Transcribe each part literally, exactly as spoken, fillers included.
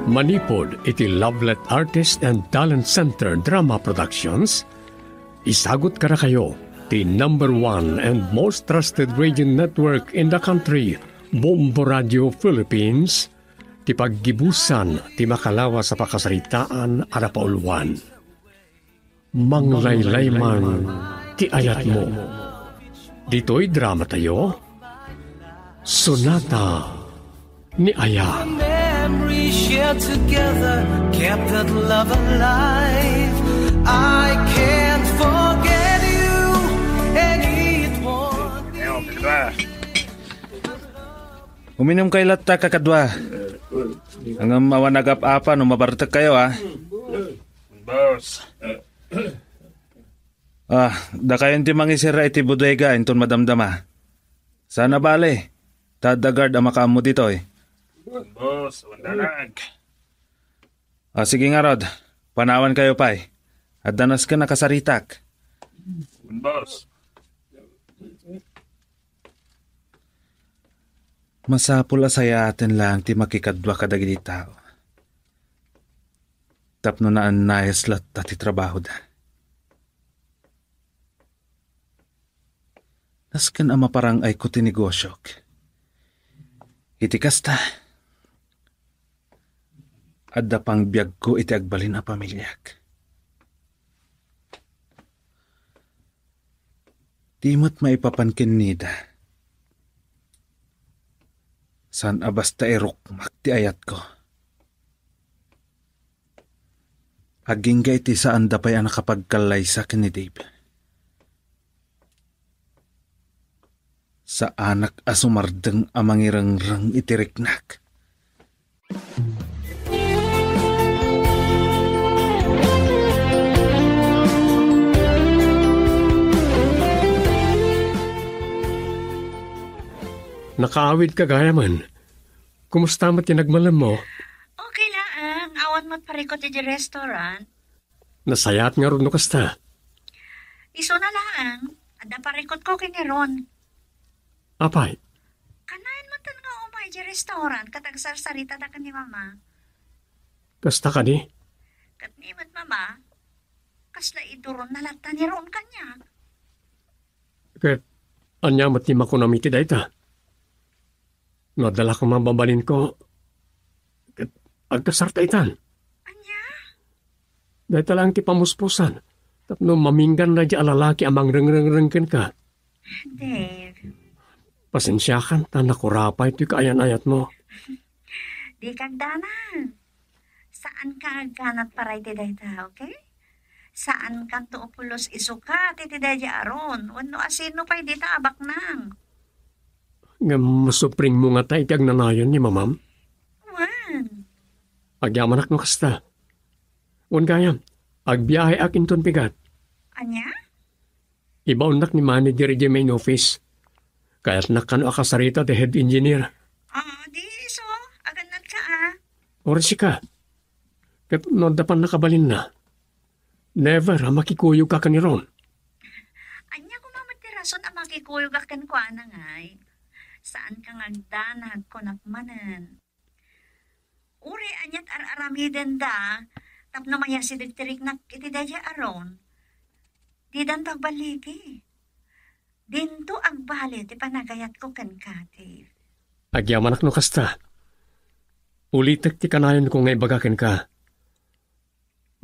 Manipud iti Lovelet Artist and Talent Center Drama Productions, isagut kadakayo ti number one and most trusted radio network in the country, Bombo Radio Philippines, ti paggibusan ti makalawas a pakasaritaan a napauluan. Manglaylay man ti ayatmo. Ditoy dramatayo, Sonata ni Ayat. Memory shared together kept that love alive. I can't forget you, and it won't be. Uminum kayo latta, kakadua. Ngem awan agap-apa no mabartek kayo, a. Boss. Ah, dakayon ti mangisira iti bodega inton madamdama. Saan a bale, ta adda guard a makaammo ditoy. Boss, awan danag. Ah, sige ngarud, panawan kayo pay. Adda nasken a kasaritak. Boss. Masapul a sayaaten laeng ti makikadua kadagiti tao. Tapno naannayas latta ti trabahoda. Nasken a maparang-ayko ti negosiok. Iti kasta, adda pangbiagko iti agbalin a pamiliak. Di met maipapan ken Nida. Saan a basta irukmak ti ayatko. Agingga iti saanda pay a nakapagkallaysa ken ni Dave. Saanak a sumardeng a mangirengreng iti riknak. Nakaawid ka gayamen. Kumusta met ti nagmalemmo? Okay laeng. Awan met parikut iti restaurant. Nasayaat ngarud no kasta. Isuna laeng, adda parikutko ken ni Ron. Apay? Kanayon metten nga umay iti restaurant ket agsarsaritada ken ni Mama. Kasta kadi? Ket ni met Mama, kasla iduronna latta ni Ron kaniak. Ket ania met ti makunam iti dayta? No adda la koma mabalinko, ket agkasarta itan. Ania? Dayta laeng ti pamuspusan tapno maminggan daydi a lalaki a mangrengrengreng kenka. Dave. Pasensiakan ta nakurapay toy kaayan-ayatmo. Dika agdanag. Saanka nga agganat para iti dayta, okay? Saankanto a pulos isukat iti daydi a Ron wenno asino pay dita a baknang. Ngem masupringmo ngata iti agnanayon ni Mamam? Wen. Agyamanak no kasta. Wen gayam, agbiaheak inton pigat. Ania? Ibaonnak ni manager idiay main office. Kayatnak kano a kasarita ti head engineer. Ah, di isu, agannatka a. Oras sika. Ket no adda pannakabalinna, never a makikuyogka ken ni Ron. Ania koma met ti rason a makikuyogak kenkuana ngay? Saanka nga agdanag, kunak manen. Uray aniat ar-aramidenda tapno mayasideg ti riknak iti daydiay a Ron, didanto agballigi. Dinto agbali ti panagayatko kenka, Dave. Agyamanak no kasta. Ulitek ti kanayonko nga ibaga kenka.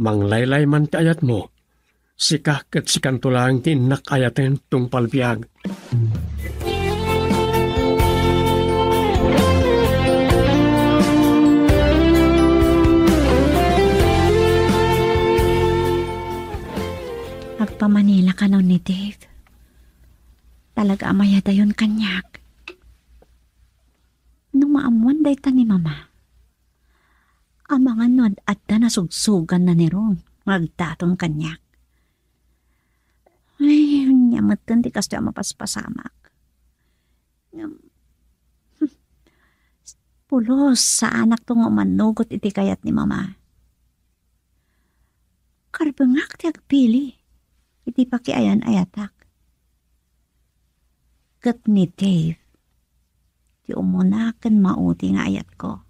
Manglaylay man ti ayatmo. Sika ket sikanto laeng ti innak ayaten tungpal biag. Agpamanila kano ni Dave. Talaga a mayadayon kaniak. No maammoan dayta ni Mama, amangan no ad-adda nasugsuganna ni Ron nga agdaton kaniak. Ay, ania metten ti kastoy a mapaspasamak. Ngem, pulos, saanakto nga umannugot iti kayat ni Mama. Karbengak ti agpili iti pakiayan-ayatak. Ket ni Dave ti umuna ken maudi nga ayatko.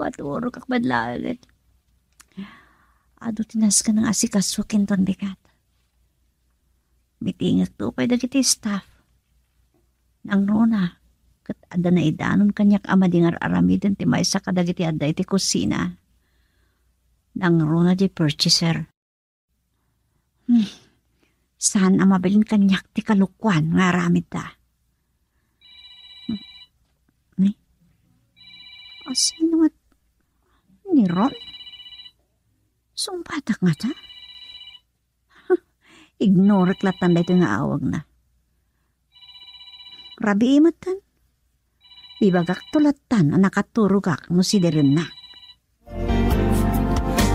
Maturogak met laengen. Adu ti nasken nga asikaso kenton bigat. Mitingekto pay dagiti staff. Nangruna, ket adda naidanon kaniak a madi nga ar-aramiden ti maysa kadagiti adda iti kusina. Nangruna diay purchaser. Hmm. Saan a mabilin kaniak ti kalokuan nga aramidda. Hmm. Ni? A, sino nga ni Ron? Sungbatak ngata? Ignorek lattan daytoy nga awagna. Rabii metten. Ibagakto lattan a nakaturogak no sidirennak.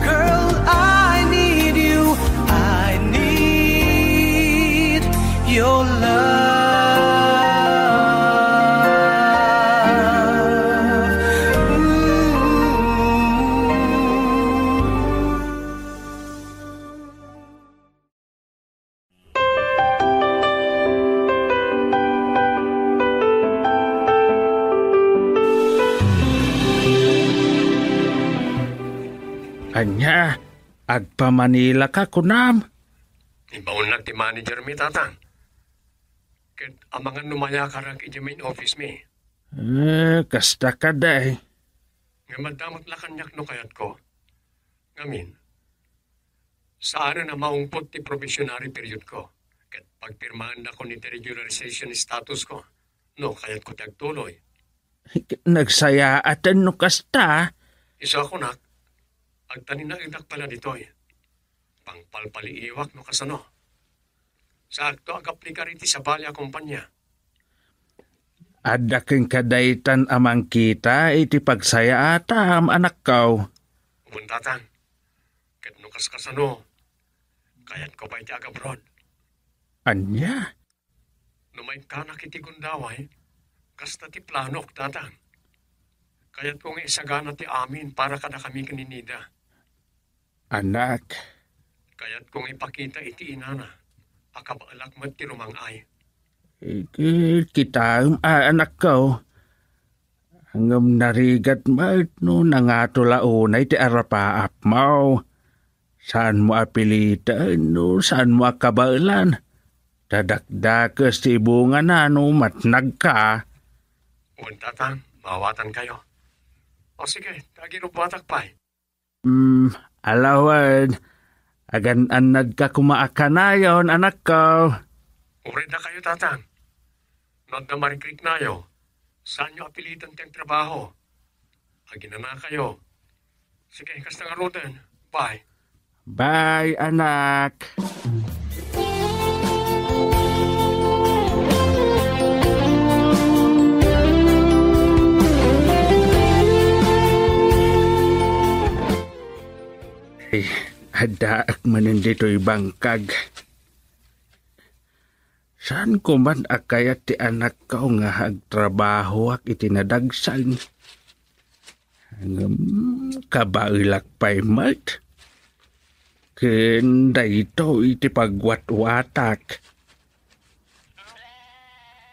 Girl, I need you. I need your love. Ooh. Ania, agpamanila ka, kunam? Imbaonnak ti manager mi, Tatang. Ket amangan no mayakarak idiay main office mi. Eh, kasta kadi. Ngem adda met la kaniak no kayatko. Ngamin, saanen a maungpot ti probationary period ko, ket pagpirmaendakon iti regularization status ko, no kayatko ti agtuloy. Nagsayaaten no kasta. Isu a kunak, agtalinaedak pay la ditoy. Pangpalpaliiwak no kasano. Saakto agaplikar iti sabali a kompania. Adda kenka daytan a mangkita iti pagsayaatam, anakko. Wen, Tatang. Ket no kaskasano, kayatko pay ti agabroad. Ania? No maikkanak iti gundaway, kasta ti planok, Tatang. Kayatko nga isagana ti amin para kadakami ken ni Nida. Anak. Kayatko nga ipakita iti inana a kabaelak met ti rumang-ay. Ket kitaem a, anakko. Ngem narigat met no nangato la unay ti arapaapmo. Saanmo a piliten no saanmo a kabaelan. Ta dakdakes ti ibungana no matnagka. Wen, Tatang, maawatankayo. O sige, ta agirubbuatak pay. Hmm, ala wen. Agan-annadka koma a kanayon, anakko. Uray dakayo, Tatang. No adda marikriknayo, saanyo a piliten ti agtrabaho. Aginanakayo. Sige, kasta ngaruden. Bye. Bye, anak. Ay, addaak manen ditoy bangkag. Saanko man a kayat ti anakko nga agtrabahoak iti nadagsan. Ngem kabaelak pay met. Ken daytoy ti pagwatwatak.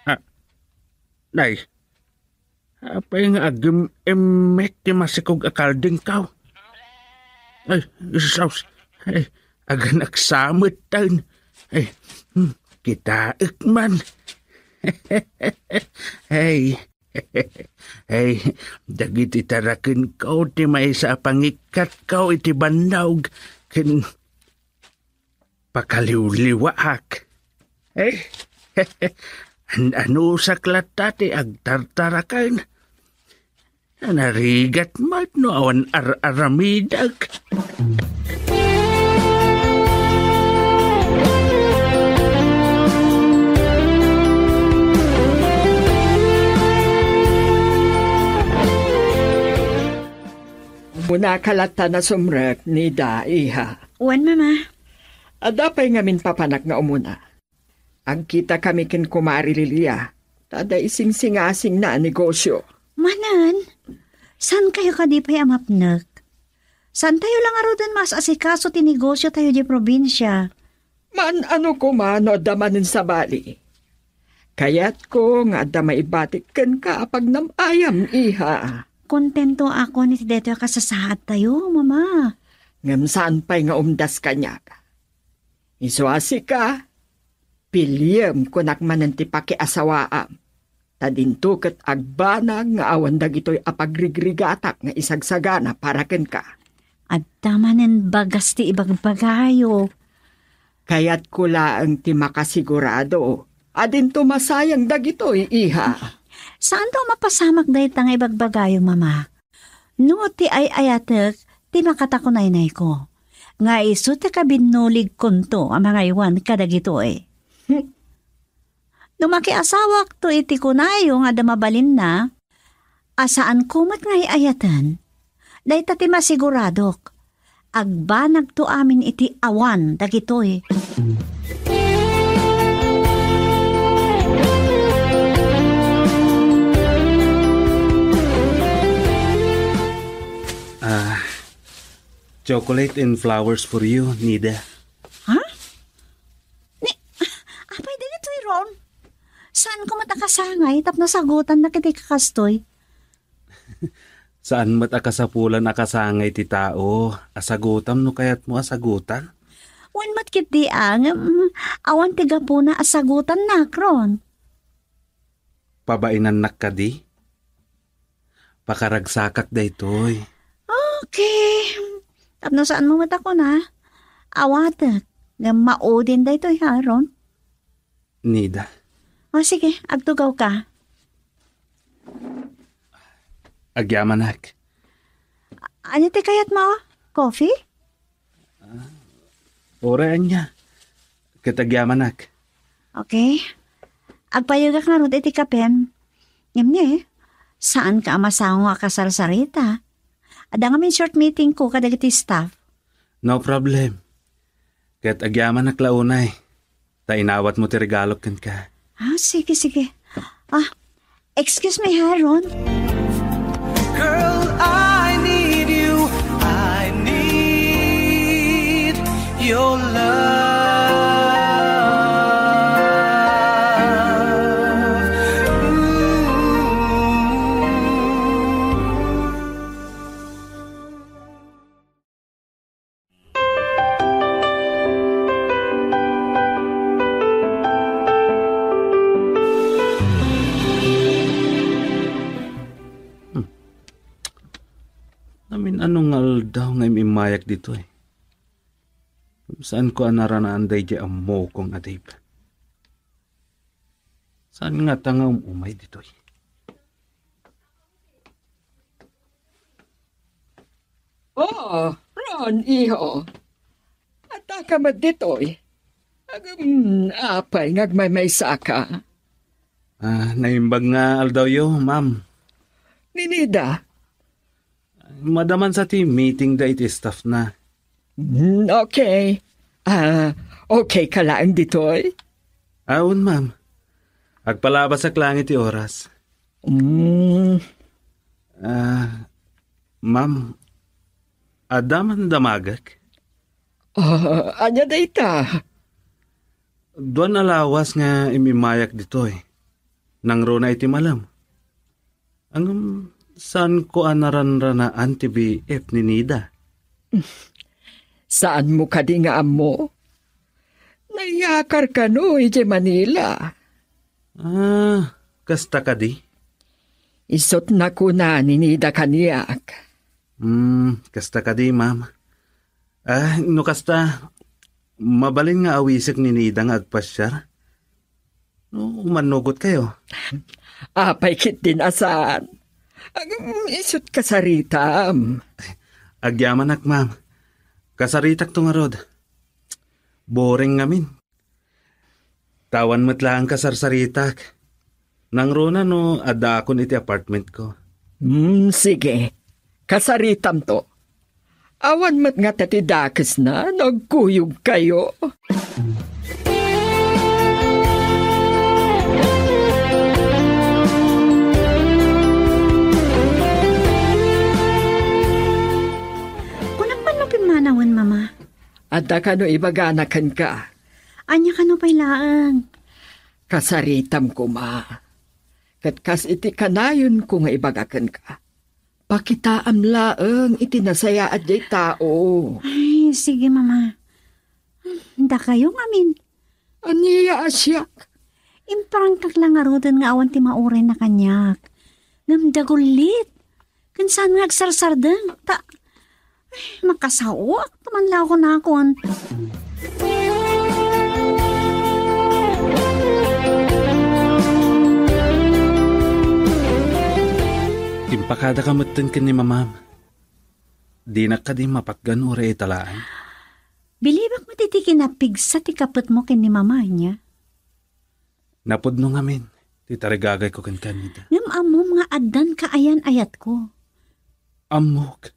Ah, nay, apay nga agim-immit ti masikog a kaldingko? Ay, sus, ay, aganaksamet taen. Ay, hmm, kitaek man. Ay, Ay, dagiti tarakenko ti maysa a pangikkatko iti bannog ken pakaliwliwaak. Ay, an-anusak latta ti agtartaraken. Narigat met no awan ar-aramidek. Umuna ka latta a sumrek, Nida, iha. Wen, Mama. Adda pay ngamin papanak nga umuna. Agkitakami ken Kumare Lilia, ta adda isingsingasingna a negosio. Manen, saankayo kadi pay a mapnek? Saantayo la ngaruden maas-asikaso ti negosiotayo diay probinsia? Maan-ano koma no adda manen sabali. Kayatko nga adda maibatik kenka a pagnam-ayam, iha. Kontento ako iti daytoy a kasasaadtayo, Mama. Ngem saan pay nga umdas kaniak. Isu a sika, piliem kunak manen ti pakiasawaam. Ta dinto ket agbanag nga awan dagitoy a pagrigrigatak nga isagsagana para kenka. Adda manen bagas ti ibagbagayo. Kayatko laeng ti makasigurado a dinto masayang dagitoy, iha. Saanto a mapasamak dayta nga ibagbagayo, Mama. No ti ay-ayatek ti makatakunaynayko, nga isu ti kabinnuligkonto a mangaywan kadagitoy. No makiasawakto iti kunayo nga adda mabalinna, a saanko met nga ay-ayaten, dayta ti masiguradok, agbanagto amin iti awan dagitoy. Ah, chocolate and flowers for you, Nida. Ha? Ni, apay, dagitoy, Ron? Saanko met a kasangay tapno sagutannak iti kakastoy? Saan met a kasapulan a kasangay ti tao a sagutam no kayatmo a sagutan? Wen met ketdi a, ngem awan ti gapuna a sagutannak, Ron. Pabainannak kadi? Pakaragsakak daytoy. Okay. Tapno saanmo met a kuna, awatek. Ngem maudin daytoy, ha, Ron? Nida. O, sige, agtugawka. Agyamanak. Ania ti kayatmo? Coffee? Uray ania. Ket agyamanak. Okay. Agpayegak ngarud iti kapem. Ngem ni, saanka a masango a kasarsarita. Adda ngamin short meetingko kadagiti staff. No problem. Ket agyamanak la unay, ta inawatmo ti regalok kenka. Ah, sige, sige. Ah, excuse me, ha, Ron. Girl, I need you. I need your love. Ooh. Hmm. Namin-ano nga aldaw nga im-immayak ditoy. Saanko a naranaan daydiay ammokon a Dave. Saan ngata nga um-umay ditoy? Oh, Ron, iho. Addaka met ditoy. Agam, apay nga agmaymaysaka? Ah, naimbag nga aldawyo, ma'am. Ni Nida? Madaman sa ti meeting da iti staff na. Mm, okay. Ah, okay ka laeng ditoy? Awan, ma'am. Agpalabasak lang iti oras. Mm. Ah, ma'am, adda man damagek? Ah, ania dayta? Duan a lawas nga im-immayak ditoy. Nangruna iti malem. Ngem, saanko a naranranaan ti B F ni Nida. Saanmo kadi nga ammo? Naiakar kano idiay Manila. Ah, kasta kadi? Isut' nakuna ni Nida kaniak. Hmm, kasta kadi, ma'am. Ah, no kasta, mabalin nga awisek ni Nida nga agpasiar? No, mannugot kayo. Apay ketdin a saan. Agam, isut' kasaritam. Agyamanak, ma'am. Kasaritakto ngarud. Boring ngamin. Awan met laeng kasarsaritak. Nangruna no addaakon iti apartmentko. Hmm, sige. Kasaritamto. Awan met ngata ti dakesna no agkuyogkayo. Kunak man no pimmanawen, Mama. Adda kano ibagana kenka? Ania kano pay laeng? Kasaritam koma. Ket kas iti kanayonko nga ibaga kenka, Pakitaam laeng iti nasayaat diay tao. Ay, sige, Mama. Dakayo ngamin. Ania a siak? Imparangkak la ngaruden nga awan ti maurayna kaniak. Ngem dagullit. Ken saan nga agsarsardeng. Ta, ay, makasaoak man la kunakon. Impakadaka metten ken ni Mamam. Dinak kadi mapatgan uray ita laeng? Bilibak met iti kinapigsa ti kapetmo ken ni Mama, ania? Napudno ngamin ti tarigagayko kenka, Nida. Ngem ammom nga addan kaayan-ayatko. Ammok.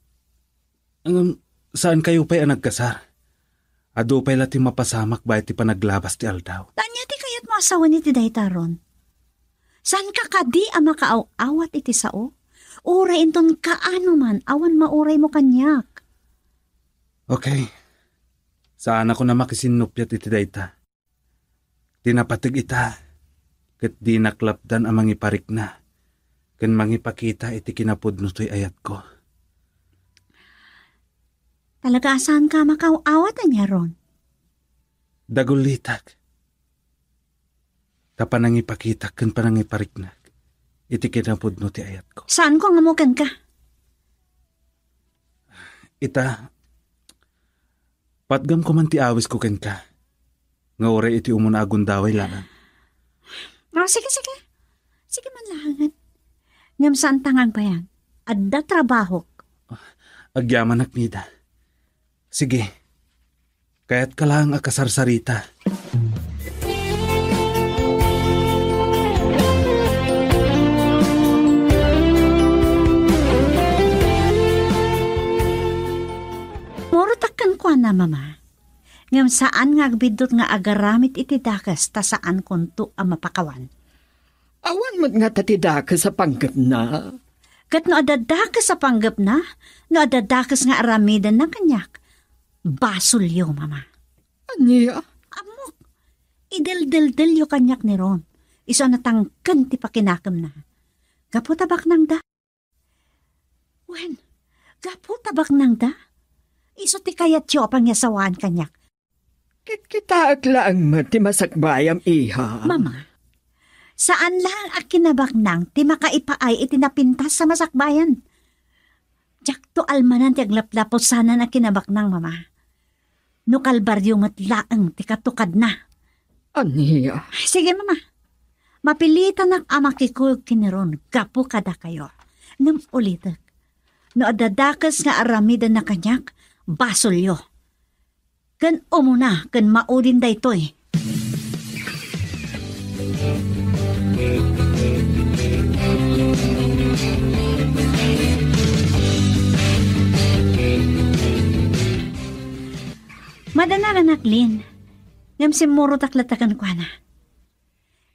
Ngem saankayo pay a nagkasar. Adu pay la ti mapasamak bayat ti panaglabas ti aldaw. Ania ti kayatmo a sawen iti dayta, Ron? Saanka kadi a makaaw-awat iti sao? Uray inton kaano man awan mauraymo kaniak. Okay. Saanakon a makisinnuppiat iti dayta. Ti napateg ita, ket dinak lapdan a mangiparikna ken mangipakita iti kinapudno toy ayatko. Talaga a saanka a makaaw-awat, ania, Ron? Dagullitak. Ta panangipakitak ken panangipariknak iti kinapudno ti ayatko. Saanko nga ammo kenka? Ita, patgamko man ti awisko kenka, nga uray iti umuna a gundaway laeng. Ah, sige, sige. Sige man laengen. Ngem saanta nga agbayag. Adda trabahok. Agyamanak, Nida. Sige. Kayatka laeng a kasarsarita. Murotak kenkuana, Mama. Ngem saan nga agbiddut nga agaramid iti dakes ta saankonto a mapakawan. Awan met ngata ti dakes a panggepna. Ket no adda dakes a panggepna, no adda dakes nga aramidenna kaniak, basolyo, Mama. Ania? Ammok, ideldeldelyo kaniak ni Ron. Isu a natangken ti pakinakemna. Gapu ta baknangda. Wen, gapu ta baknangda. Isu ti kayatyo a pangyasawaan kaniak. Kitkitaek laeng met ti masakbayam, iha. Mama, saan laeng a kinabaknang ti makaipaay iti napintas a masakbayan. Diakto almanan ti aglaplapusanan a kinabaknang, Mama. No kalbaryo met laeng ti katukadna. Ania? Sige, Mama. Mapilitanak a makikuyog ken ni Ron gapu kadakayo. Ngem ulitek, no adda dakes nga aramidenna kaniak, basolyo. Ken umuna ken maudin daytoy. Madanagan, Aklin. Ngem simmurotak latta kenkuana.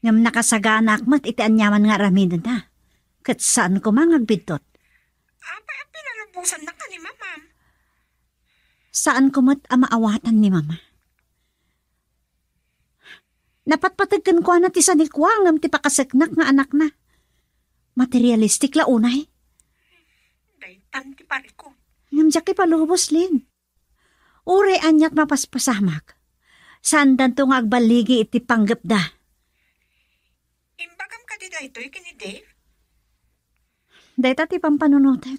Ngem nakasaganaak met iti aniaman nga aramidenta. Ket saan koma nga agbiddut. Apay a pinalubosannak ni Mamam? Saan ko met a maawatan ni Mama. Napatpateg kenkuana ti sanikua ngem ti pakaseknak nga anakna. Materialistic la unay. Daytan ti parikon. Ngem diak ipalubos, Lin. Uray aniat mapaspasamak, saandanto nga agballigi iti panggepda. Imbagam kadi daytoy ken ni Dave? Dayta ti pampanunotek.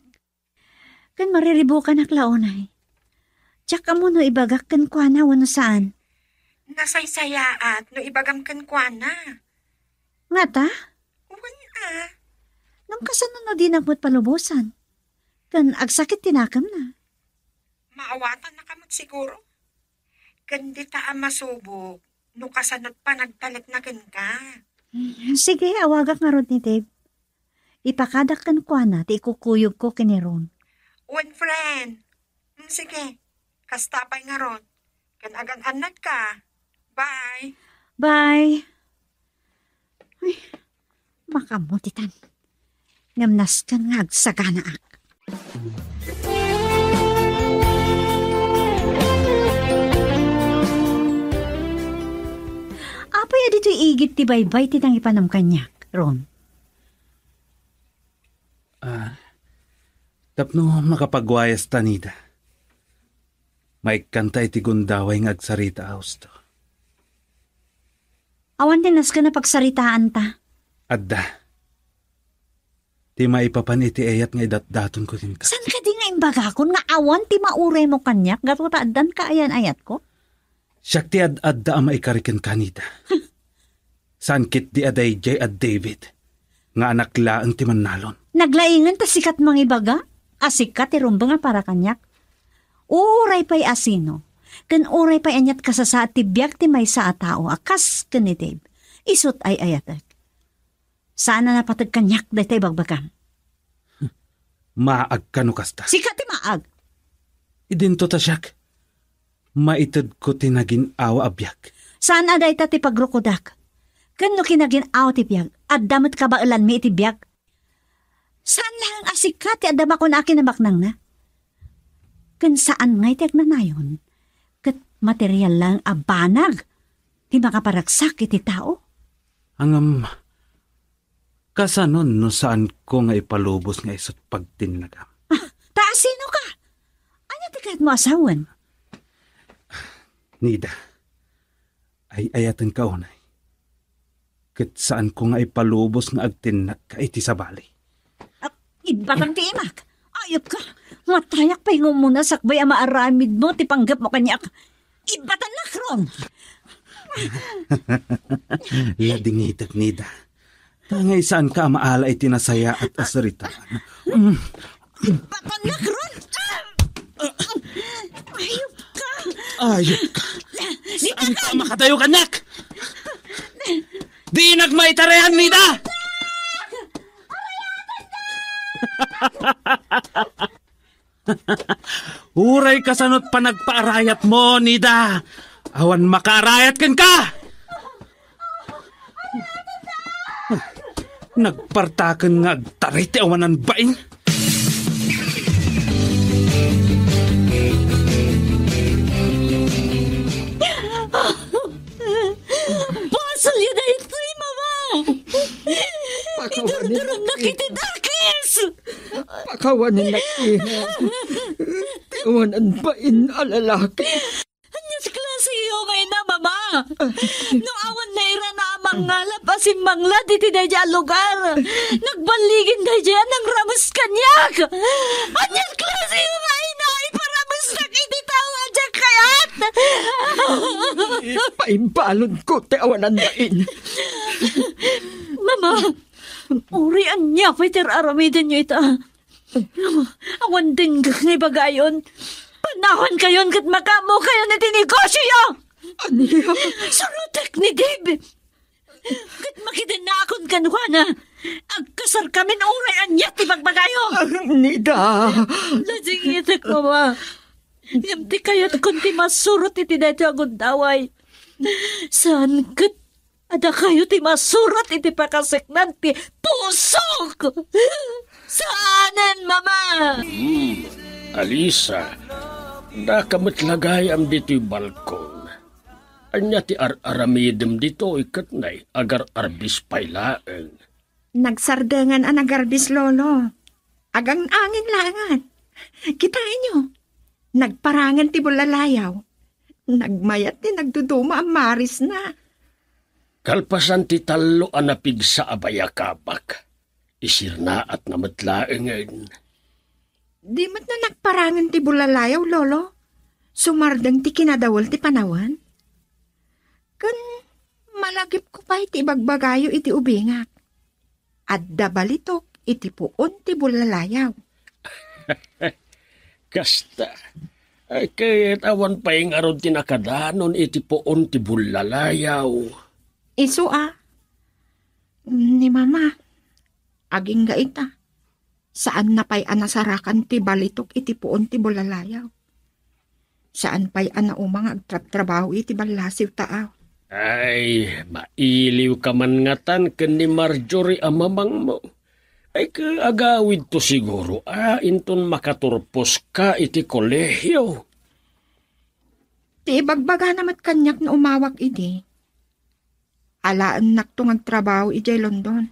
Ken mariribukanak la unay. Diak ammo no ibagak kenkuana wenno saan. Nasaysayaat no ibagam kenkuana. Ngata? Wen a. Ngem kasano no dinak met palubosan? Ken agsakit ti nakemna. Maawatannaka met siguro. Ken dita a masubok no kasano't panagtalekna kenka. Mm, sige, awagak ngarud ni Dave. Ipakadak kenkuana ti ikukuyogko ken ni Ron. Wen, friend. Mm, sige. Kasta pay ngarud. Ken agan-annadka. Bye. Bye. Ay, makammutitan. Ngem nasken nga agsaganaak. Apay a ditoy igid ti baybay ti nangipanam kaniak, Ron? Ah, Tapno makapagwayasta, Nida, maikkanta iti gundaway nga agsarita a husto. Awan ti nasken a pagsaritaanta. Adda. Ti maipapan iti ayat nga idatdatonko kenka. Saan kadi nga imbagakon nga awan ti mauraymo kaniak gapu ta addan kaayan-ayatko? Siak ti ad-adda a maikari kenka, Nida. Saan ketdi a daydiay a David nga anak laeng ti mannalon. Naglaingen ta sikat mangibaga a sika ti rumbeng a para kaniak. Uray pay a sino, ken uray pay aniat kasasaad ti biag ti maysa a tao a kas ken ni Dave, isut' ay-ayatek. Saan a napateg kaniak dayta ibagbagam. Maag kano kasta. Sika ti maag. Idinto ta siak. Maitedko ti nagin-awa a biag. Saan a dayta ti pagrukodak. Ken no kinagin-awa ti biag, adda met kabaelanmi iti biag. Saan laeng a sika ti adda makuna a kinabaknangna. Ken saan ngay ti agnanayon, ket material laeng a banag ti makaparagsak iti tao. Ngem, kasanon no saanko nga ipalubos nga isut' pagtinnagam? Ah, ta asino ka? Ania ti kayatmo a sawen? Nida, ay-ayatenka unay. Ket saanko nga ipalubos nga agtinnagka iti sabali. Ah, ibbatan ti imak. Ayupka. Matayak pay nga umuna sakbay a maaramidmo ti panggepmo kaniak. Ibbatan nakron. Ladingitek, Nida. Tangay saanka a maala iti nasayaat a saritaan. Mm. Ibbatan nakron. Ayupka. Ayupka. Saanka a makadayo kaniak? Dinak maitarean, Nida! Uray kasano't panagpaarayatmo, Nida, awan makaarayat kenka! Nagpartaken nga agtaray ti awanan bain. Basolyo daytoy, Mama! Pakawanen. Idurdurom na kiti dakes! Pakawanen na kiti. Ti awanan bain a lalaki. Ania't klase iyo nga ina, Mama? No awan nairana a mangalap a simmanglad iti daydiay a lugar, nagballigin daydiay a nangrames kaniak. Ania't klase iyo nga ina, iparames iti tao a diak kayat? Ipaimbalonko ti awanan bain. Mama, uray ania pay ti ar-aramidenyo ita. Awan dengngek nga ibagayon. Panawankayon ket makaammokayon iti negosioyo! Ania? Surotek ni Dave! Ket makidennakon kenkuana. Agkasarkamin uray ania ti bagbagayo. Arnida! Ladingitek, Mama. Ngem ti kayatkon ti masurot iti daytoy a gundaway. Saan ket a dakayo ti masurot iti pakaseknan ti pusok. Saanen, Mama! Hmm, Alisa, daka met la gayam ditoy balkon. Ania ti ar-aramidem ditoy ket nay, agar-arbis pay laeng? Nagsardengan a nagarbis, Lolo. Agang-angin laengen. Kitaenyo, nagparangen ti bullalayaw. Nagmayat ti nagduduma a marisna. Kalpasan ti tallo a napigsa a bayakabak, isirnaatna met laengen. Di met no nagparangen ti bullalayaw, Lolo. Sumardeng ti kinadawel ti panawen. Ken malagipko pay ti ibagbagayo iti ubingak. Adda balitok iti puon ti bullalayaw. Kasta, ay, ket awan pay ngarud ti nakadanon iti puon ti bullalayaw. Isu a, ni Mama, agingga ita. Saanna pay a nasarakan ti balitok iti puon ti bullalayaw. Saan pay a nauma nga agtrabtrabaho iti ballasiw ta, aw. Ay, mailiwka man ngatan ken ni Marjorie a mamangmo. Ay, ket agawidto siguro a inton makaturposka iti kolehio. Ti ibagbagana met kaniak no umawak idi, alaennakto nga agtrabaho idiay London.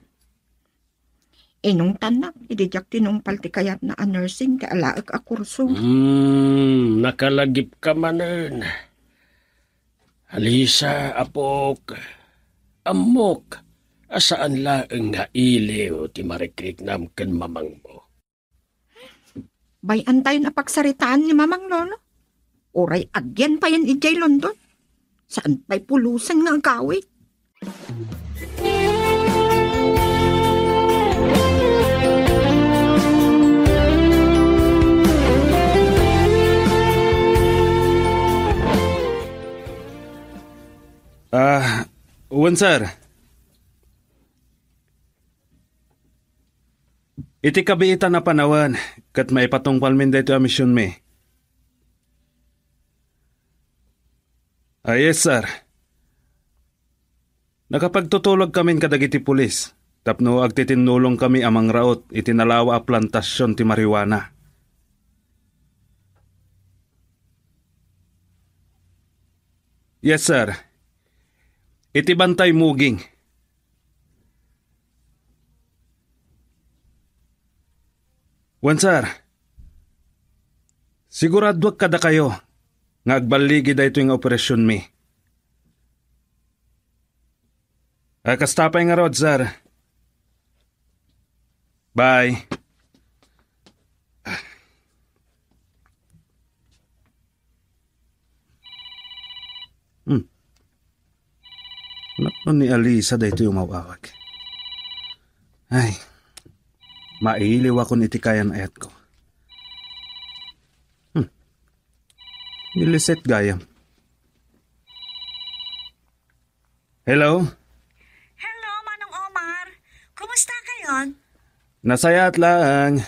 Inungtannak idi diak tinungpal ti kayatna a nursing ti alaek a kurso. Hmm, nakalagipka manen. Alisa, apok, ammok a saan laeng nga iliw ti marikriknam ken mamangmo. Bay-antayon a pagsaritaan ni Mamang, Lolo. Uray agyan payen idiay London. Saan pay pulusen nga agawid? Ah, wen, sir. Iti kabiitan a panawen, ket maipatungpalmin daytoy a misionmi. Ah, yes, sir. Nakapagtutulogkamin kadagiti pulis tapno agtitinnulongkami a mangraot iti nalawa a plantasion ti marijuana. Yes, sir. Iti bantay muging. Wen, sir. Siguraduak kadakayo nga agballigi daytoy nga operasionmi. Ah, kasta pay ngarud, sir. Bye. Hmm. Napno ni Alisa daytoy umaw-awag. Ay, mailiwakon iti kayan-ayatko. Hmm. Niliset gayam. Hello? Hello, Manong Omar. Kumusta kayon? Nasayaat laeng.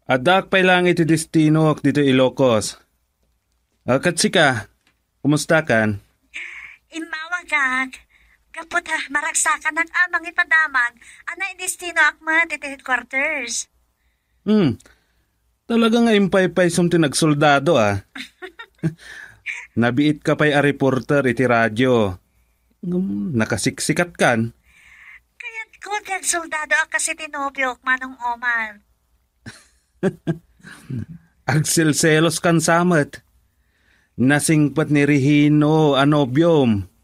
Addaak pay laeng iti destinok ditoy Ilocos. Ah, ket sika, kumustakan? Immawagak. Gapu ta maragsakanak a mangipadamag a naidestinoak met iti headquarters. Hmm. Talaga nga impaypaysom ti nagsoldado, ah. Nabiitka pay a reporter iti radio. Ngem, nakasiksikat kan. Kayatko ti agsoldado a kas iti nobiok, Manong Omar. Agselselos kan sa met. Nasingpet ni Regino a nobiom.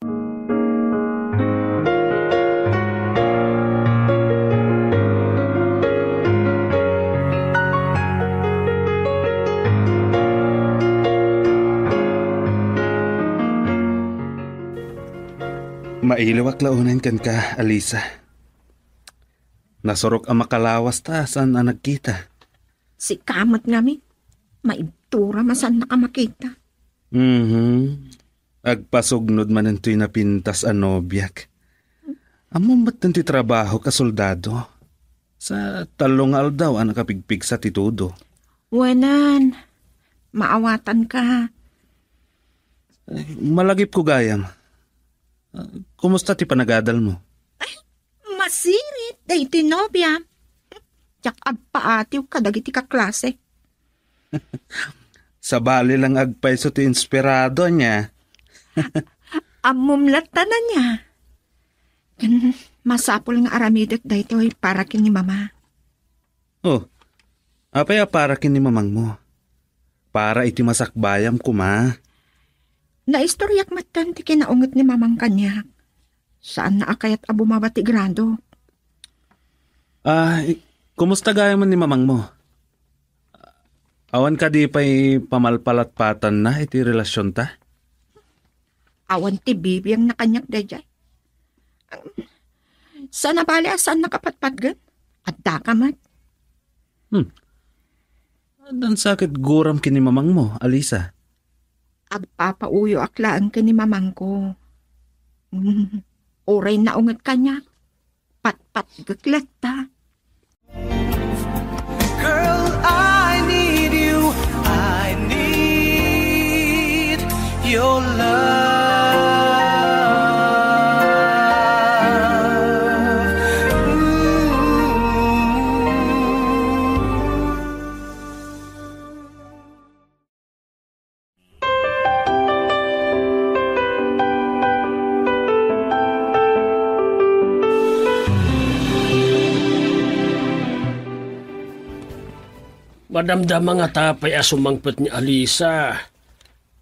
Mailiwak la unayen kenka, Alisa. Nasurok a makalawas ta saan a nagkita. Sika met ngamin, maibturam a saannak a makita. Mhm. Agpasugnod manen toy napintas a nobiak. Ammom met ti trabahok a soldado. Sa tallo nga aldaw a nakapigpigsa ti tudo. Wenan, maawatanka. Eh, malagipko gayam. Ah, kumusta ti panagadalmo? Ay, masirit daytoy nobiam. Diak agpaatiw kadagiti kaklase. Sabali lang agpayso ti inspirado ania. Ammom latta ania. Ken masapul nga aramidek daytoy para ken ni Mama. Oh, apay a para ken ni mamangmo? Para iti masakbayam koma. Naistoriak metten ti kinaunget ni Mamang kaniak. Saanna a kayat a bumaba ti grado. Ah, i-, kumusta gayamen ni mamangmo? Awan kadi pay pamalpalatpatanna iti relasionta? Awan ti bibiangna kaniak daydiay. Saan a bali a saan nakapatpatgen? Addaka met. Hmm. Addan sa ket guram ken ni mamangmo, Alisa? Agpapauyoak laeng ken ni mamangko. Hmm. Uray naunget kaniak, patpatgek latta. Girl, I need you. I need your love. Ooh. Madamdama ngata pay a sumangpet ni Alisa.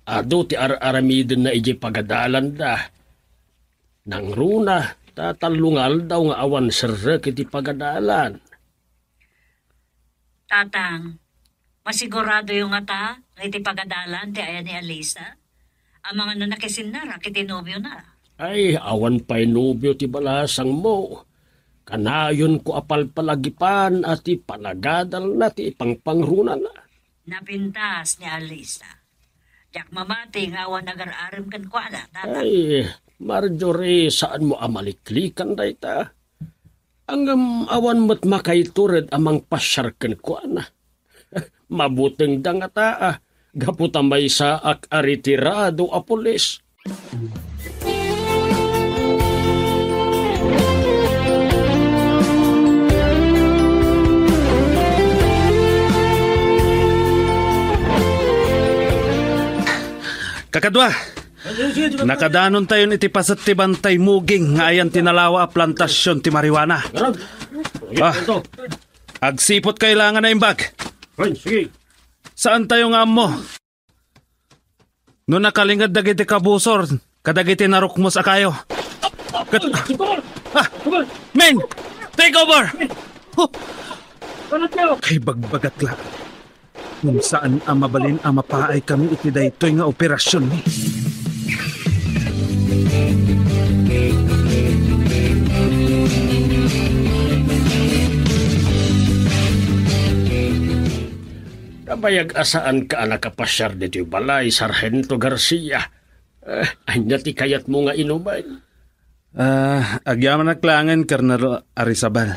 Adu ti ar-aramidenna idiay pagadalanda. Nangruna, ta tallo nga aldaw nga awan serrek iti pagadalan. Tatang, masiguradoyo ngata nga iti pagadalan ti aya ni Alisa? Amangan no nakisinnara iti nobiona. Ay, awan pay nobio ti balasangmo. Kanayonko a palpalagipan a ti panagadalna ti ipangpangrunana. Napintas ni Alisa. Diak mamati nga awan agar-arem kenkuana, Tatang. Ay, Marjorie, saanmo a maliklikan dayta. Ngem awan met makaitured a mangpasiar kenkuana. Mabutengda ngata, a, gapu ta maysaak a retirado a pulis. Kakadua, nakadanontayon iti paset ti Bantay Muging nga ayan ti nalawa a plantasion ti marijuana. Ah, agsipot kayo la nga naimbag. Ay, sige. Saantayo nga ammo no nakalinged dagiti kabusor kadagiti narukmos a kayo. Ket, ah, men! Take over! Oh, kay bagbagat la. Ngem saan a mabalin a mapaay kami iti daytoy nga operasion, ni. Nabayag a saanka a nakapasiar ditoy balay, Sargento Garcia. Eh, ania ti kayatmo nga inumen? Ah, agyamanak laengen, Colonel Arizabal.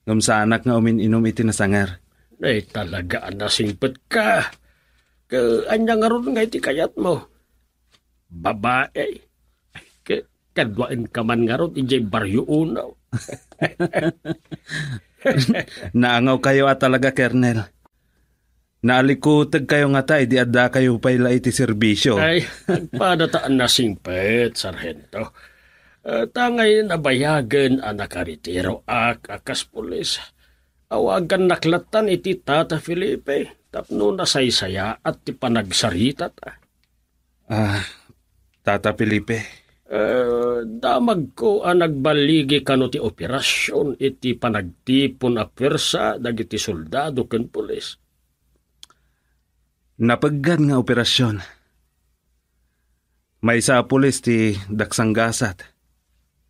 Ngem saanak nga umin-inum iti nasanger. Ay, talaga a nasingpetka. Ka, ania ngarud nga iti kayatmo? Babae. Ka, kaduaenka man ngarud idiay Barrio Uno. Naangawkayo a talaga, Colonel. Naalikutegkayo ngata idi addakayo pay la iti serbisio. Ay, agpada ta a nasingpet, Sargento. Eh, ta ngay nabayagen a nakaretiroak a kas pulis, awagannak lattan iti Tata Felipe tapno nasaysayaat ti panagsaritata. Ah, Tata Felipe. Eh, damagko a nagballigi kano ti operasion iti panagtipon a puersa dagiti soldado ken pulis. Napeggad nga operasion. Maysa a pulis ti daksanggasat,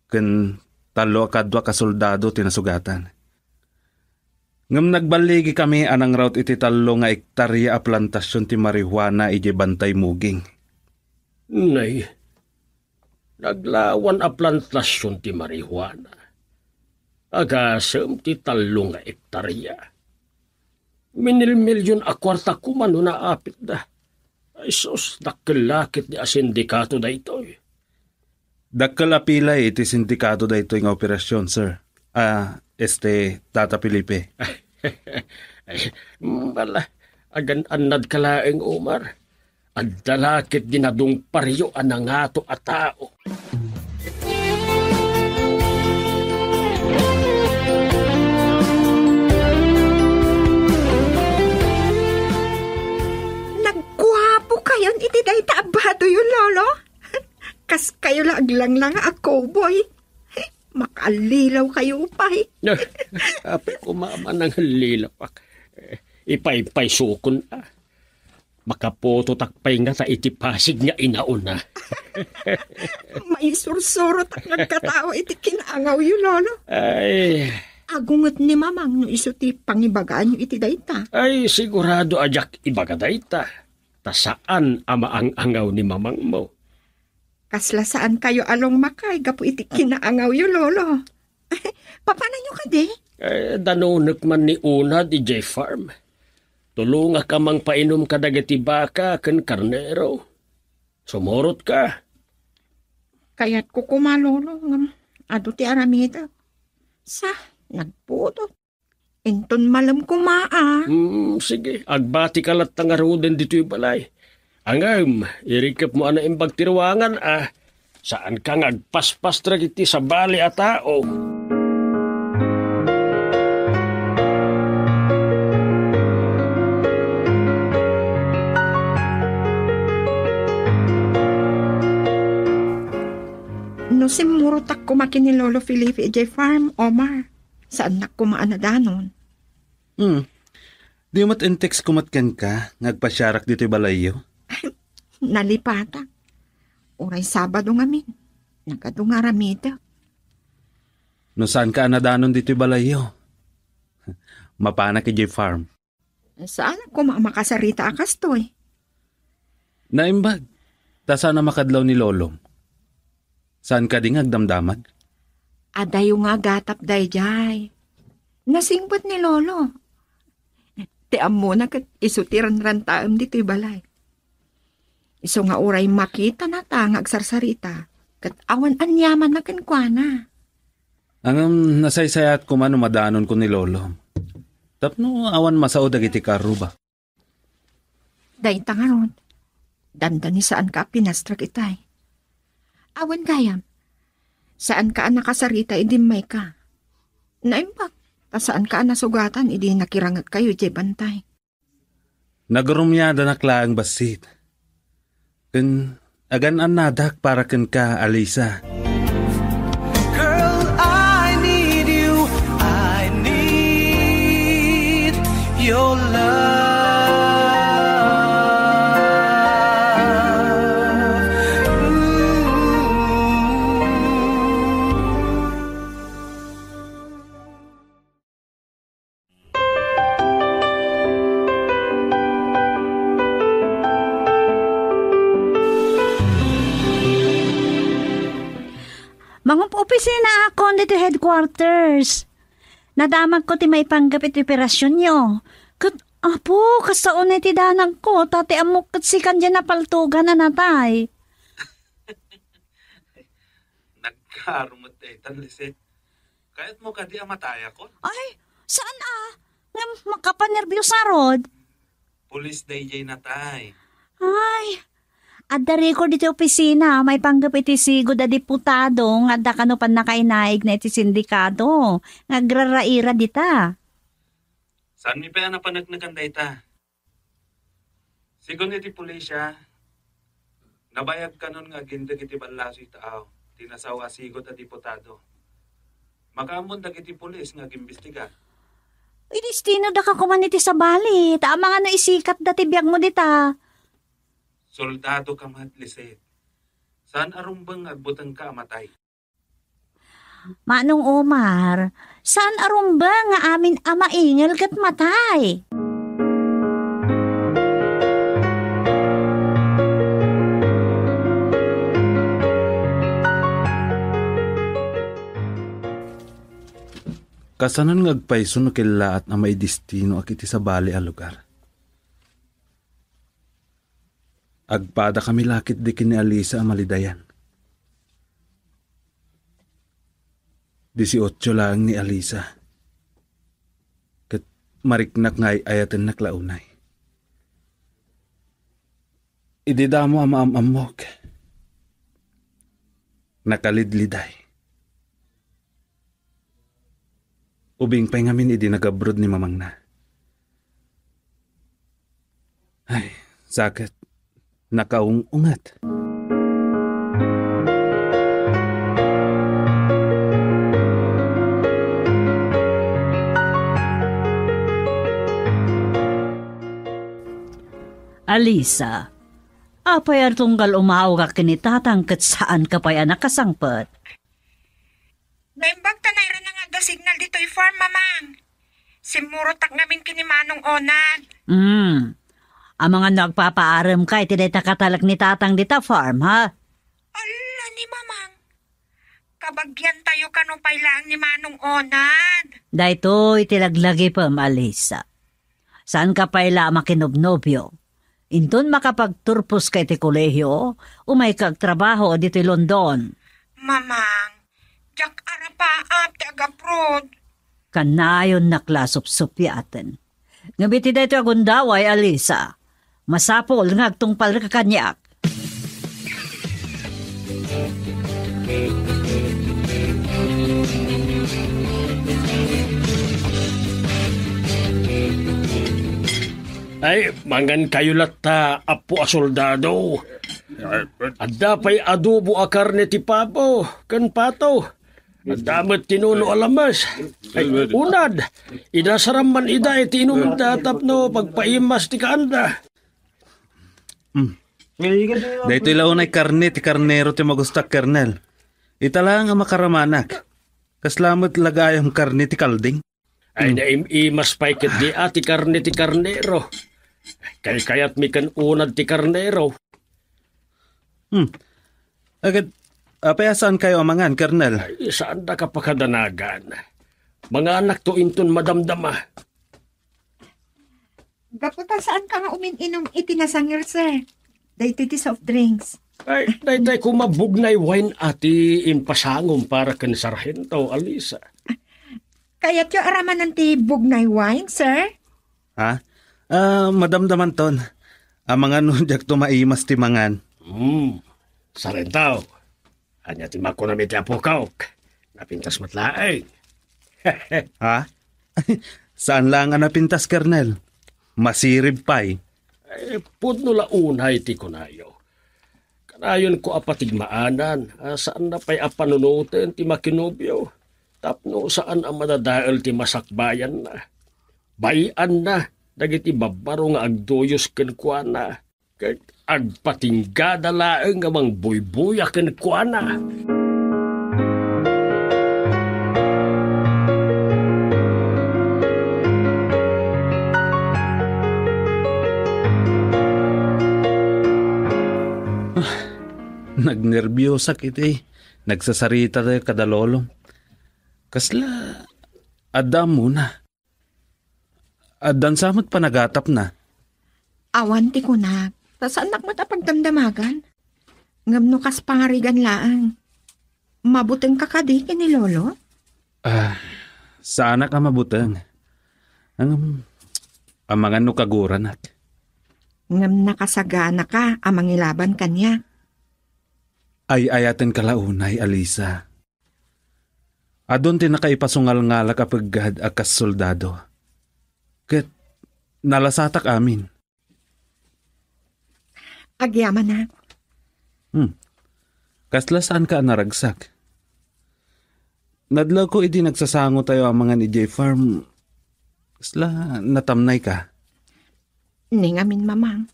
ken tallo a kaduak a soldado ti nasugatan. Ngem nagballigikami a nangraut iti tallo nga ektaria a plantasion ti marijuana idiay Bantay Muging. Nay, naglawan a plantasion ti marijuana. Agasem ti tallo nga ektaria. Minilmilion a kuarta koma no naapitda. Ay sus, dakkel la ketdi a sindikato daytoy. Dakkel a pilay iti sindikato daytoy nga operasion, sir. Ah, este, Tata Felipe. Ay, bala, agan-annadka laeng, Omar. Adda la ketdi nadungparyo a nangato a tao. Nagguapokayon iti dayta a badoyo, Lolo. Kaskayo la aglanglanga a cowboy. Makaallilaw kayo pay. Apay ko, Mama, nangallilaw ak. Ipaypaysukon, ah. Makaputotak pay ngata iti Pasig nga inauna. Maisursurotak nga agkatao iti kinaangawyo, Lolo. Ay. Agunget ni Mamang no isu ti pangibagaanyo iti dayta. Ay, sigurado a diak ibaga dayta. Ta saan a maang-angaw ni Mamangmo. Kasla saan kayo a lungmakay gapu iti kinaangawyo, Lolo. Papananyo kadi? Eh, danonek man ni Unad idiay farm. Tulongak a mangpainum kadagiti baka ken karnero. Sumurot ka. Kayatko koma, Lolo, ngem adu ti aramidek. Sa, nagputot. Inton malem koma, a. Hmm, sige, agbati ka latta ngaruden ditoy balay. Ngem, irikepmo a naimbag ti ruangan, a. Saanka nga agpaspas dagiti sabali a tao. Simmurotak koma ken ni Lolo Felipe idiay farm, Omar. Saannak koma a nadanon. Hmm. Di met in-text ko met kenka nga agpasiarak ditoy balayyo? Nalipatak. Uray Sabado ngamin, nagadu nga aramidek. No saanka a nadanon ditoy balayyo, mapanak idiay farm. Saan koma a makasarita a kastoy. Naimbag, ta saan a makadlaw ni Lolom. Saan kadi nga agdamdamag? Adayo nga agatap daydiay. Nasingpet ni Lolo. Ti ammona ket isu ti ranrantaem ditoy balay. Isu nga uray makitana ta nga agsarsarita, ket awan aniamanna kenkuana. Ngem nasaysayat koma no madanonko ni Lolo. Tapno awan masao dagiti karrubak. Dayta ngarud, dandani saanka a pinastrek itay. Awan gayam, saanka a nakasarita idi immayka. Naimbag, ta saanka a nasugatan idi nakirangetkayo idiay bantay. Nagrumiadanak laeng bassit. Ken agan-annadak para kenka, Alisa. Girl, I need you. I need your love. Ooh. Mangup-opisina akon ditoy headquarters. Nadamagko ti maipanggep iti operasionyo. Ket, Apo, kasta unay ti danagko, ta ti ammok ket sikan diay napaltogan a natay. Nagkaaro met daytan, Lisette. Kayatmo kadi a matayakon? Ay, saan a? Ngem makapanerbios ngarud. Pulis daydiay natay. Ay, adda record iti opisina, maipanggep iti sigud a diputado nga adda kano pannakainaigna iti sindikato nga agraraira dita. Saanmi pay a napaneknekan dayta? Sigun iti pulisya, nabayag kanon nga agindeg iti ballasoy taaw ti nasao a sigud a diputado. Makaammon dagiti pulis nga agimbestiga. Idestinoda ka koman iti sabali, ta amangan no isikatda ti biagmo dita. Soldado ka met, Lisette. Saan a rumbeng nga agbutengka a matay? Manong Omar, saan a rumbeng nga amin a maingel ket matay? Kasanon nga agpayso no kellaat a maidestinoak iti sabali a lugar? Agpadakami la ketdi ken ni Alisa a malidayan. Dieciocho laeng ni Alisa. Ket mariknak nga ay-ayatennak la unay. Idi damo a maam-ammok, nakalidliday. Ubing pay ngamin idi nagabroad ni mamangna. Ay, saket, nakaung-unget. Alisa, apay a tunggal umawagak ken ni Tatang ket saanka pay a nakasangpet? Naimbag ta nairana nga adda signal ditoy farm, Mamang. Simmurotak ngamin ken ni Manong Onad. Hmm. Amangan no agpapaaremka iti dayta katalek ni Tatang dita farm, ha? Alla ni Mamang. Kabagiantayo kano pay laeng ni Manong Onad. Daytoy ti laglagipem, Alisa. Saanka pay la a makinobnobio. Inton makapagturposka iti kolehio, umayka agtrabaho ditoy London. Mamang, diak arapaap ti agaprod. Kanayonnak la a supsupiaten. Ngem iti daytoy a gundaway, Alisa, masapul nga agtungpalka kaniak. Ay, mangan kayo latta, apo a soldado. Adda pay adobo a karne ti pabo ken pato. Adda met ti nuno a lames. Ay, unad, inasaram man ida iti inumda tapno pagpaimas ti kaanda. Mm. Daytoy la unay karne ti karnero ti magustak, Kernel. Ita laeng a makaramanak. Kasla met la gayam karne ti kalding. Ay, naim-imas pay ketdi a ti karne ti karnero. Kaykayatmi ken unad ti karnero. Hmm. Agad, apay a saankayo a mangan, Kernel? Ay, saandaka pakadanagan. Manganakto inton madamdama. Gapu ta saanka nga umin-inum iti nasangir, sir. Daytoy ti soft drinks. Ay, daytoy koma bugnay wine a ti impasangom para ken Sargento, Alisa. Kayatyo aramanen ti bugnay wine, sir? Ha? Ah, madamdamanton. Amangan no diakto maimas ti mangan. Hmm. Sargento, ania ti makunam iti apok? Napintas met laeng. Ha? Saan laeng a napintas, Kernel? Masirib pay. Eh, pudno la unay ti kunayo. Kanayonko a patigmaanan a saanna pay a panunoten ti makinobio tapno saan a madadael ti masakbayanna. Bay-anna dagiti babbaro nga agduyos kenkuana ket agpatinggada laeng nga mangbuybuya kenkuana. Nagnerbiosak iti nagsasarita tayo kada lolom. Kasla adda ammona. Addan sa met panagatapna. Awan ti kunak, ta saannak met a pagdamdamagan. Ngem no kas pangarigan laeng, mabutengka kadi ken ni Lolo? Ah, saanak a mabuteng. Ngem, amangan no kaguranak. Ngem nakasaganaka a mangilaban kaniak. Ay-ayatenka la unay, Alisa. Adun ti nakaipasungalngalak a peggad a kas soldado. Ket nalasatak amin. Agyamanak. Hmm. Kasla saanka a naragsak. Nadlawko idi nagsasangotayo a mangan idiay farm. Kasla natamnayka. Ni ngamin, Mamang.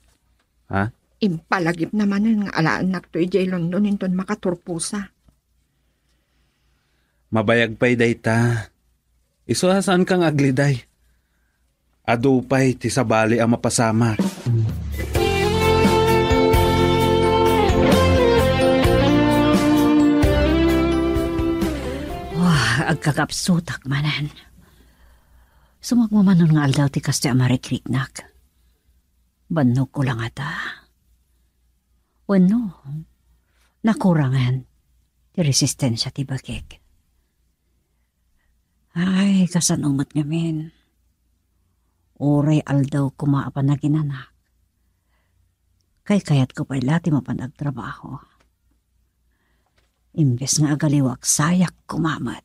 Ha? Impalagipna manen nga alaennakto idiay London inton makaturposa. Mabayag pay dayta. Isu a saanka nga agliday. Adu pay ti sabali a mapasamak. Wah, agkakapsutak manen. Sumagmamanon nga aldaw ti kastoy a marikriknak. Bannogko la ngata. Wenno, nakurangen ti resistensia ti bagik. Ay, kasano met ngamin? Uray aldaw koma a panaginanak. Kaykayatko pay la ti mapan agtrabaho. Imbes nga agaliwak, sayak koma met.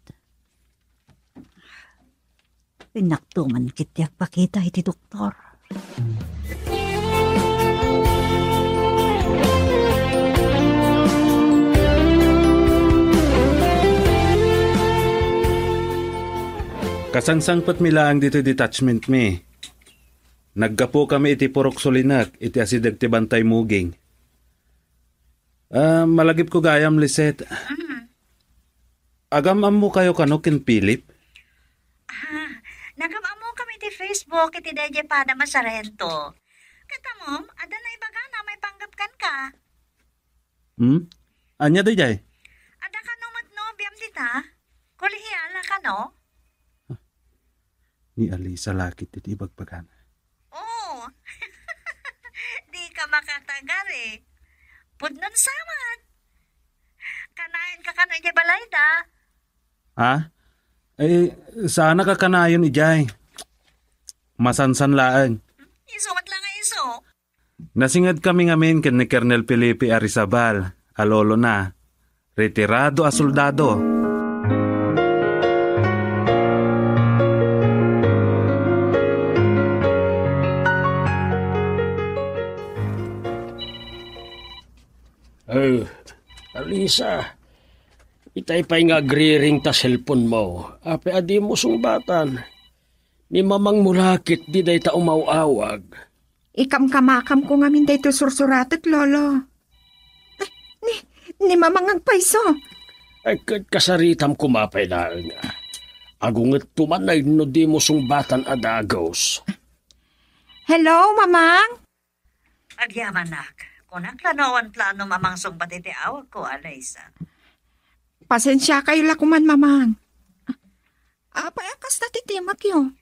Innakto man ketdi agpakita iti doktor. Kasangsangpetmi laeng ditoy detachment mi. Naggapukami iti purok sulinek iti asideg ti Bantay Muging. Ah, malagipko gayam, Lisette. Mm. Agam-ammokayo kano ken Philip? Ah, nagam-ammokami iti Facebook iti daydiay padam a Sargento. Ket ammom, adda naibagana a maipanggep kenka. Hmm? Ania daydiay? Adda kano met nobiam dita? Kolehial a kano? Ni Alisa la ketdi ti ibagbagana. Oo. Dika makatagar, eh. Pudnon sa met. Kanayon ka kano idiay balayda. Ha? Eh, saanak a kanayon idiay. Masansan laeng. Isu met la nga isu. Nasingedkami ngamin ken ni Colonel Felipe Arizabal a lolona, retirado a soldado. Eh, Alisa, itay pay nga agriring ta cellphone mo. Apay a dimo sungbatan? Ni mamangmo la ketdi dayta umaw-awag. Ikamkamakamko ngamin daytoy sursuratek, Lolo. Ay, ni, ni mamang agpayso. Ay, ket kasaritam koma pay laeng, a. Agungetto manen no dimo sungbatan a dagus. Hello, Mamang? Agyamanak, kunak la no awan plano, Mamang, sungbat iti awagko, Alisa. Pasensiakayo la koman, Mamang. Apay a kasta ti timekyo?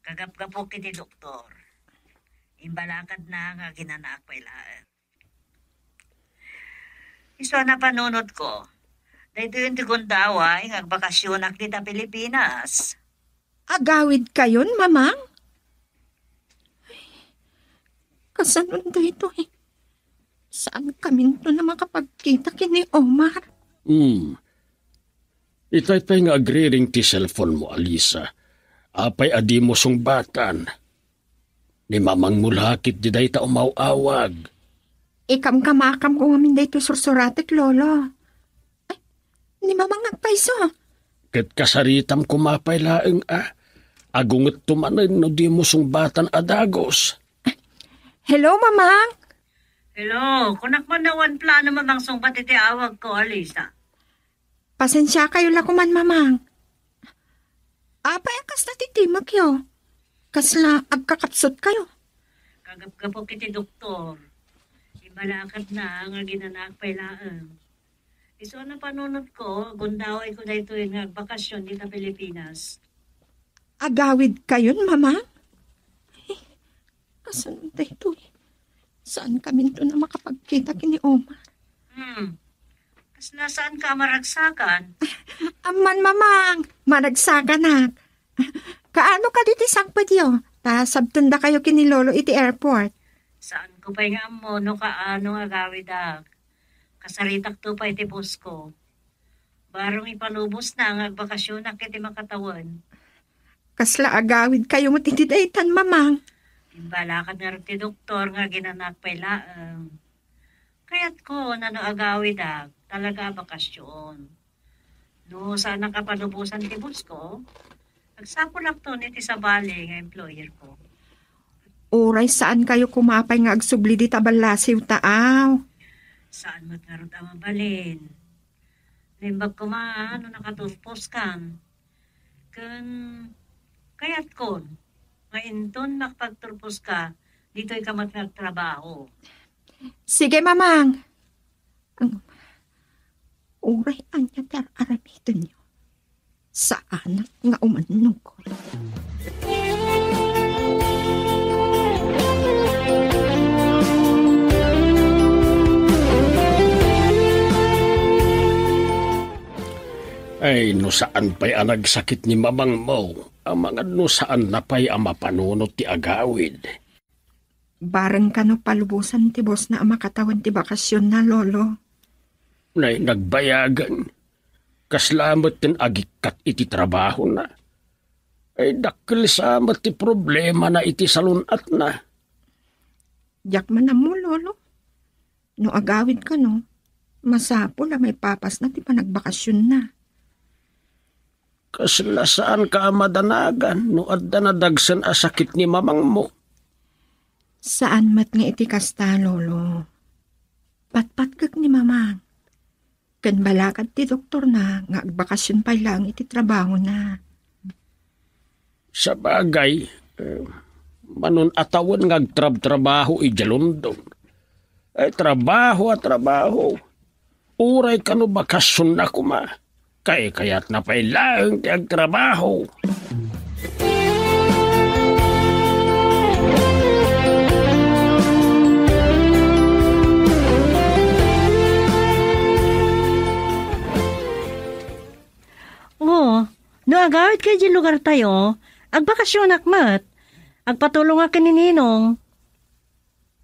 Kagapgapok iti doktor. Imbalakadna nga aginanaak pay laeng. Isu a napanunotko, daytoyen ti gundaway nga agbakasionak dita Pilipinas. Agawidkayon, Mamang? Ay, kasano daytoy? Saankaminto a makapagkita ken ni Omar? Hmm. Itay pay nga agriring ti cellphone mo, Alisa. Apay a dimo sungbatan? Ni mamangmo la ketdi dayta umaw-awag. Ikamkamakamko ngamin daytoy sursuratek, Lolo. Ay, ni mamang agpayso. Ket kasaritam koma pay laeng, a. Agungetto manen no dimo sungbatan a dagus. Hello, Mamang. Hello, kunak man no awan plano, Mamang, sungbat iti awagko, Alisa. Pasensiakayo la koman, Mamang. Apay a kasta ti timekyo? Kasla agkakapsutkayo? Kagapgapok iti doktor. Imbalakadna nga aginanaak pay laeng. Isu a napanunotko, gundawayko daytoy nga agbakasion dita Pilipinas. Agawidkayon, Mamang? Ay, kasano daytoy? Saankaminto a makapagkita ken ni Omar? Hmm. Kasla saanka a maragsakan? Amman, Mamang, maragsakanak. Kaano kadi ti sangpetyo? Ta sabtendakayo ken ni Lolo iti airport. Saanko pay nga ammo no kaano nga agawidak. Kasaritakto pay ti boss ko. Bareng ipalubosna nga agbakasionak iti makatawen. Kasla agawidkayo met iti daytan, Mamang? Imbalakad ngarud ti doktor nga aginanaak pay laeng. Kayatko, no agawidak, talaga a bakasion. No saanak a palubosan ti boss ko, agsapulakton iti sabali nga employer ko. Uray saankayo koma pay nga agsubli dita ballasiw, taaw? Saan met ngarud a mabalin. Naimbag koma no nakaturposkan. Ken kayatkon nga inton makapagturposka, ditoyka met nga agtrabaho. Sige, Mamang. Ang uray ania ti ar-aramidenyo, saanak nga umannok. Ay, no saan pay a nagsakit ni mamangmo, amangan no saanna pay a mapanunot ti agawid. Bareng kano palubosan ti bossna a makatawen ti bakasionna, Lolo. Nay, nagbayagen. Kasla met ti agikkat iti trabahona. Ay, dakkel sa met ti problemana iti salun-atna. Diak man ammo, Lolo. No agawid kano, masapul a maipapasna ti panagbakasionna. Kasla saanka a madanagan no adda nadagsen a sakit ni mamangmo? Saan met nga iti kasta, Lolo. Patpatgek ni Mamang. Ken balakad ti doktorna nga agbakasion pay laeng iti trabahona. Sabagay, eh, manun a tawen nga agtrabtrabaho idiay London. Ay, trabaho a trabaho. Uray kano bakasionna koma, kaykayatna pay laeng ti agtrabaho. Oo, no agawidka idiay lugartayo, agbakasionak met. Agpatulongak ken ni Ninong.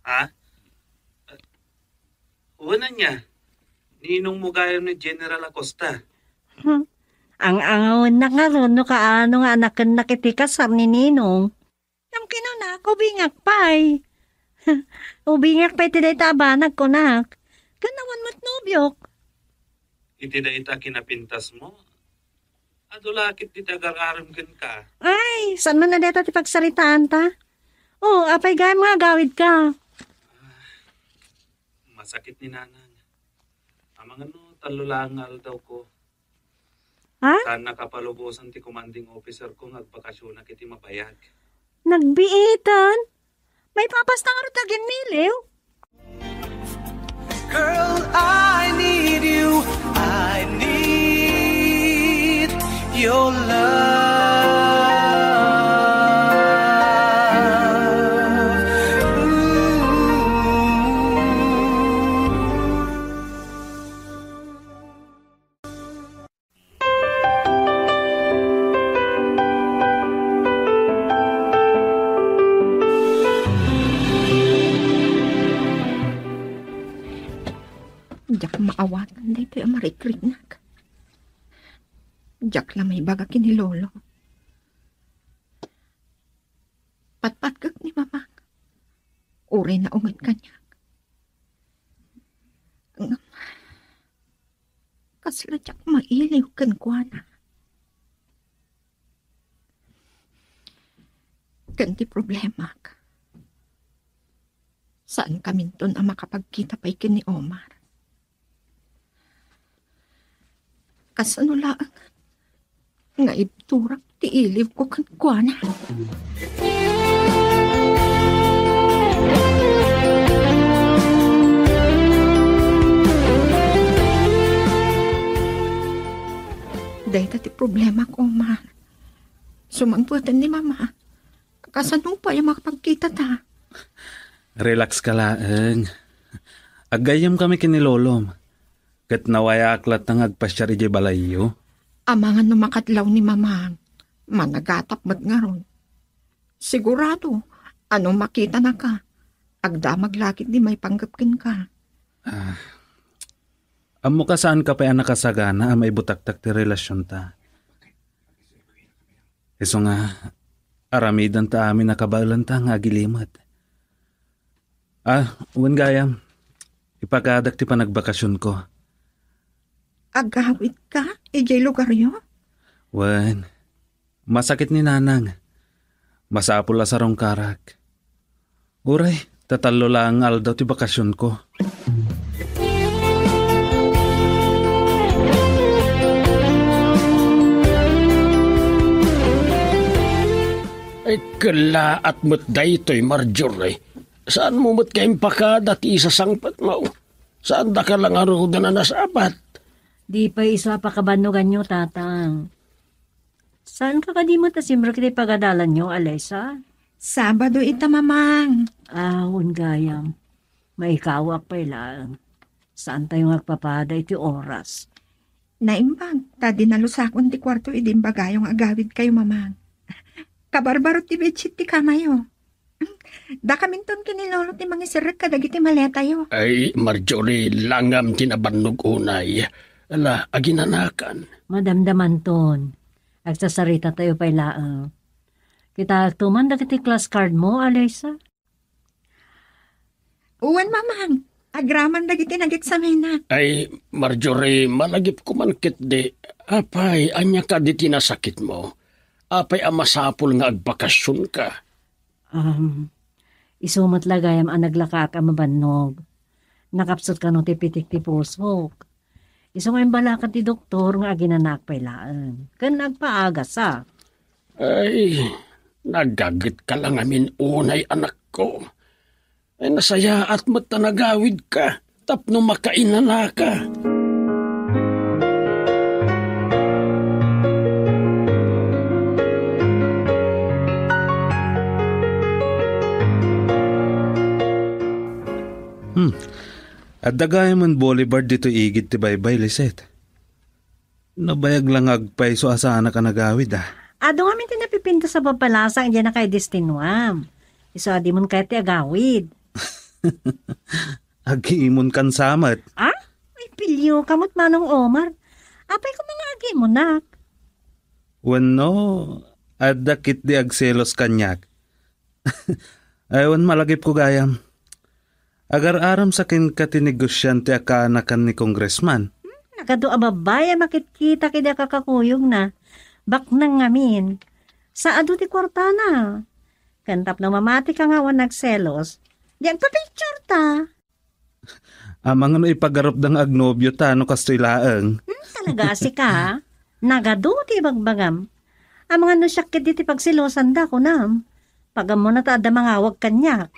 Ha? Wen ania, ninongmo gayam ni General Acosta? Hmm. Ang-angawennak ngarud no kaano nga anakennak iti kasar ni Ninong. Ngem kinunak, ubingak pay. Ubingak pay ti dayta a banag, kunak. Ken awan met nobiok. Iti dayta kinapintasmo, adu la ket dita agar-arem kenka. Ay, saan man a dayta ti pagsaritaan ta? Oh, apay gayam nga agawidka? Masakit ni Nanang. Amangan no tallo laeng nga aldawko. Ha? Saan nakapalubosan ti commanding officer ko nga agbakasyonak iti mabayag. Nagbiitan? Maipapasta ngarud ti agimmiliw? Girl, I need you. I need your love. Ooh. Diak maawatan daytoy a marikriknak. Diak la maibaga ken ni Lolo. Patpatgek ni Mamang. Uray naunget kaniak. Ngem, kasla diak mailiw kenkuana. Ken ti problemak, saan kaminton a makapagkita pay ken ni Omar. Kasano laeng nga ibturak ti iliwko kenkuana? Dayta ti problemak, Omar. Sumangpeten ni Mama. Kasano pay a makapagkitata? Relax ka laeng. Aggayyem kami ken ni Lolom. Ket nawayaak latta nga agpasiar idiay balayyo. Amangan no makadlaw ni Mamang, managatap met ngarud. Sigurado, ano makitanaka, agdamag la ketdi maipanggep kenka. Ah, ammoka saanka pay a nakasagana a maibutaktak ti relasionta. Isu nga, aramidenta amin a kabaelanta nga agilimed. Ah, wen gayam, ipakadak ti panagbakasionko. Agawidka idiay lugaryo? Wen, masakit ni Nanang. Masapul a sarungkarak. Uray, ta tallo laeng nga aldaw ti bakasionko. Ay, kellaat met daytoy, Marjorie. Saanmo met nga impakada ti isasangpetmo? Saandaka la ngaruden a nasabat? Di pay isu a pakabannoganyo, Tatang. Saanka kadi met a simrek iti pagadalanyo, Alisa? Sabado ita, Mamang. Ah, wen gayam. Maikawak pay laeng. Saantayo nga agpapada iti oras. Naimbag, ta di nalusakon ti kuarto idi imbagayo nga agawidkayo, Mamang. Kabarbaro ti bedsheet ti kamayo. Dakaminton ken ni Lolo ti mangisirrek kadagiti maletayo. Ay, Marjorie, langam ti nabannog unay. Ala, aginanakan. Madamdamanton. Agsasaritatayo pay laeng. Kitaakto man dagiti class card mo, Alisa? Wen, Mamang. Agraman dagiti nageksamena. Ay, Marjorie, malagipko man ketdi. Apay, ania kadi ti nasakitmo? Apay a masapul nga agbakasionka? Um, isu met la gayam a naglakaak a mabannog. Nakapsut kano ti pitik ti pusok. Isu nga imbalakan ti doktor nga aginanaak pay laeng. Ken agpaagasak. Ay, nagagetka la ngamin unay, anakko. Ay, nasayaat met ta nagawidka tapno makainanaka. Hmm. Adda gayam boulevard ditoy igid ti baybay, Lisette. Nabayag la nga agpayso a saanak a nagawid, ah. Adu ngamin ti napipintas a papalasang idiay nakaidestinuam. Isu a dimon kayat ti agawid. Agimonkan sa met. Ah? Ay, pilio ka met, Manong Omar. Apay koma nga agimunak? Wenno, adda ketdi agselos kaniak. Ay, wen, malagipko gayam. Agar-aram sa kenka ti negosiante a kaanakan ni Congressman. Hmm, nagadu a babbai a makitkita ken di a kakakuyogna. Baknang ngamin. Sa adu ti kuartana. Ken tapno mamati ka nga awan nagselos, di agpapicture ta. Amangan no ipagarup da nga agnobio ta no kastoy laeng. Hmm, talaga, sika, ha? Nagadu ti ibagbagam. Amangan no siak ketdi ti pagselosan da, kunam. Pagammona ta adda mangawag kaniak.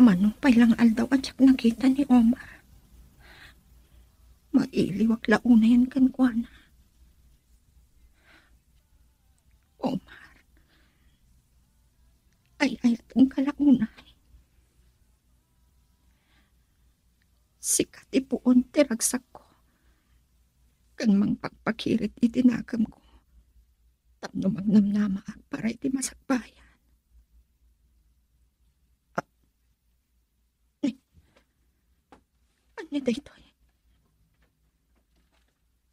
Mano pay la nga aldaw a diak nakita ni Omar. Mailiwak la unayen kenkuana. Omar, ay-ayatenka la unay. Sika ti puon ti ragsakko, ken mangpakpakirit iti nakemko, tapno magnamnamaak para iti masakbayan. Ania daytoy?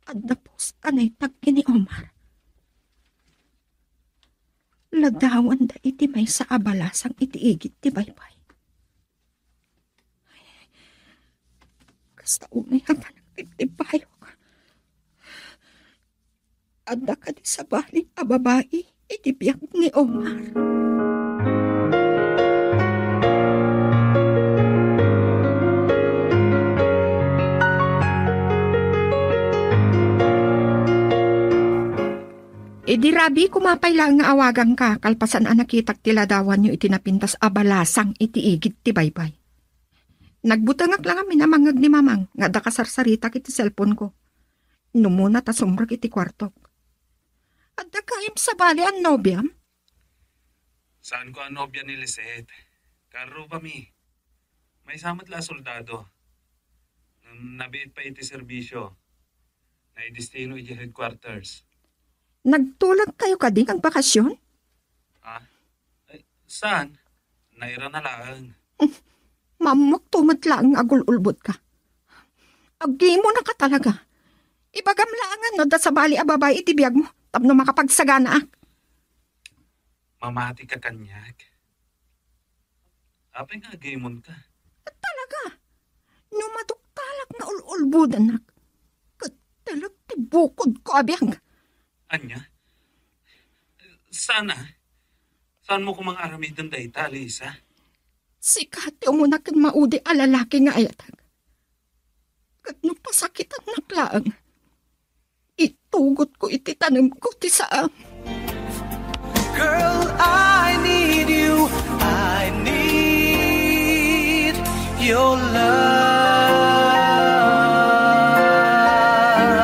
Adda post a naitag ken ni Omar. Ladawanda iti maysa a balasang iti igid ti baybay. Kasta unay a panagtibtibayok. Adda kadi sabali a babai iti biag ni Omar? Idi rabii koma pay laeng nga awaganka kalpasan a nakitak ti ladawanyo iti napintas a balasang iti igid ti baybay. Nagbutengak la ngamin a mangngeg ni Mamang nga adda kasarsaritak iti cellphone-ko. Numona ta sumrek iti kuartok. Adda gayam sabali a nobiam? Saanko a nobia ni Lisette. Karrubami. Maysa met la a soldado. Ngem nabiit pay iti serbisio. Naidestino iti headquarters. Nagtulagkayo kadi nga agbakasyon? Ah? Eh, saan? Nairana laeng. Maammoak to met laeng nga agul-ulbodka. Agimonaka talaga. Ibagam laengen no adda sabali a babai iti biagmo tapno makapagsaganaak. Mamatika kaniak. Apay nga agimonka? Talaga? No maduktalak nga ul-ulbodannak, ket telek ti bukodko a biag. Ania? Sana? Saanmo koma nga aramiden dayta, Lisa? Sika ti umuna ken maudi a lalaki nga ayatek. Ket no pasakitannak laeng, itugotko iti tanemko ti saam. Girl, I need you. I need your love. Ooh.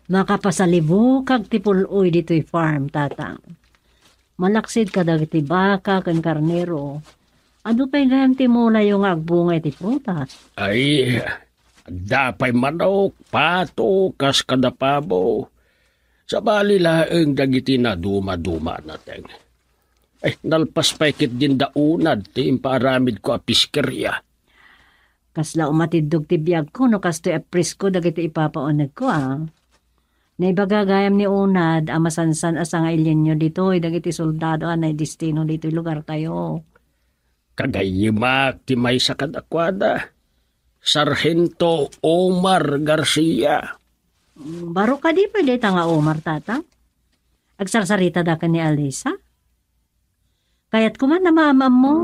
Makapasalibukag ti pul-oy ditoy farm, Tatang. Malaksid kadagiti baka ken karnero, adu pay gayam ti mulayo nga agbunga iti prutas. Ay, adda pay manok, pato, kas kada pabo. Sabali laeng dagiti naduma-duma a nateng. Ay, nalpas pay ketdin da Unad ti impaaramidko a piskeria. Kasla umatiddog ti biagko no kastoy a presko dagiti ipapaunegko, a. Naibaga gayam ni Unad a masansan a sangailienyo ditoy dagiti soldado a naidestino ditoy lugartayo. Kagayyemak ti maysa kadakuada, Sarhento Omar Garcia. Baro kadi pay dayta nga Omar, Tata? Agsarsarita da ken ni Alisa? Kayatko man a maam-ammo.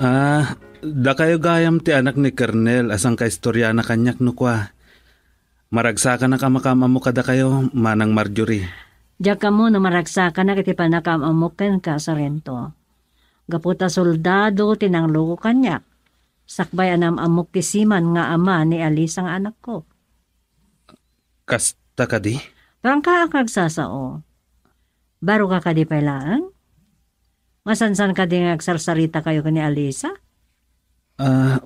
Ah, dakayo gayam ti anak ni Kernel a sangkaistoriana kaniak no kua. Maragsakanak a makaam-ammo kadakayo, Manang Marjorie. Diak ammo no maragsakanak iti pannakaam-ammok kenka, Sarhento. Gapu ta soldado ti nangluko kaniak. Sakbay a naam-ammok ti siman nga ama ni Alisa nga anakko. Kasta kadi? Prangkaak nga agsasao. Baro ka kadi pay laeng? Masansan kadi nga agsarsarita kayo ken ni Alisa? Ah,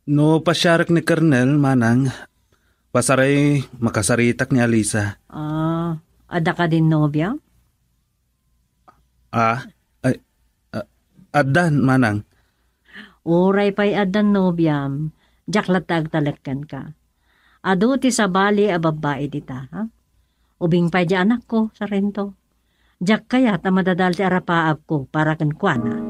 no pasiarek ni Kernel, manang, pasaray makasaritak ni Alisa. Ah, adda kadin nobia? Ah, ay, ah, addan, manang. Uray pay addan nobiam, diak latta agtalek kenka. Adu ti sabali a babbai dita, ha? Ubing pay di anakko, sarento. Diak kayat a madadal ti arapaabko para kenkuana.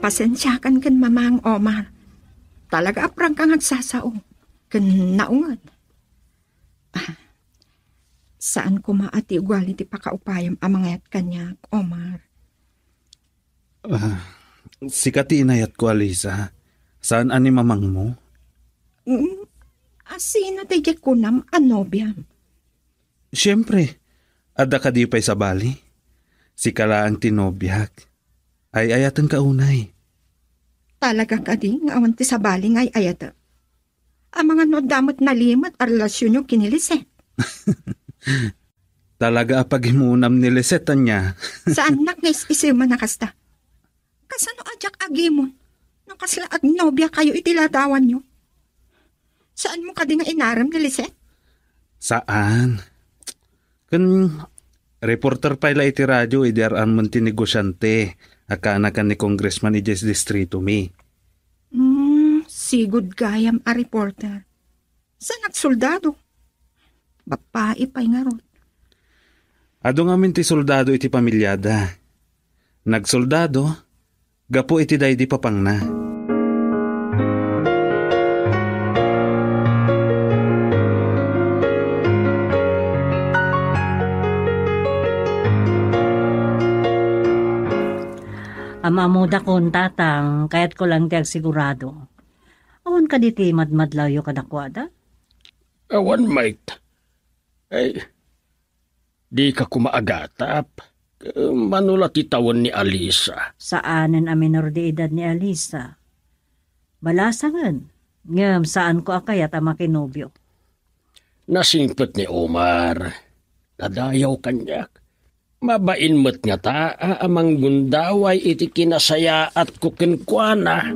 Pasensiakan ken Mamang Omar. Talaga a prangka nga agsasao ken naunget. Ah, saan koma a ti ugali ti pakaupayam a mangayat kaniak, Omar. Ah, sika ti inayatko, Alisa. Saan a ni mamangmo? Mm, a sino daydiay kunam a nobiam? Siempre, adda kadi pay sabali? Sika laeng ti nobiak. Ay-ayatenka unay. Talaga kadi nga awan ti sabali nga ay-ayatek? Amangan no adda met nalimed a relasionyo ken ni Lisette. Talaga a pagimonam ni Lisette, ania? Saannak nga is-isimen a kasta. Kasano a diak agimon no kasla agnobia kayo iti ladawanyo? Saanmo kadi nga inarem ni Lisette? Saan. Ken reporter pay la iti radio idi ar-arammen ti negosiante a kaanakan ni Congressman idiay distritomi. Hmm, sigud gayam a reporter. Saan a soldado? Babai pay ngarud. Adu ngamin ti soldado iti pamiliada. Nagsoldado gapu iti daydi papangna. Am-ammodakon, Tatang, kayatko lang ti agsigurado. Awan kadi ti madmadlawyo kadakuada? Awan met. Ay, dika koma agatap. Mano la ti tawen ni Alisa? Saanen a minor de edad ni Alisa. Balasangen, ngem saanko a kayat a makinobio. Nasingpet ni Omar. Nadayaw kaniak. Mabain met ngata a manggundaway iti kinasayaatko kenkuana.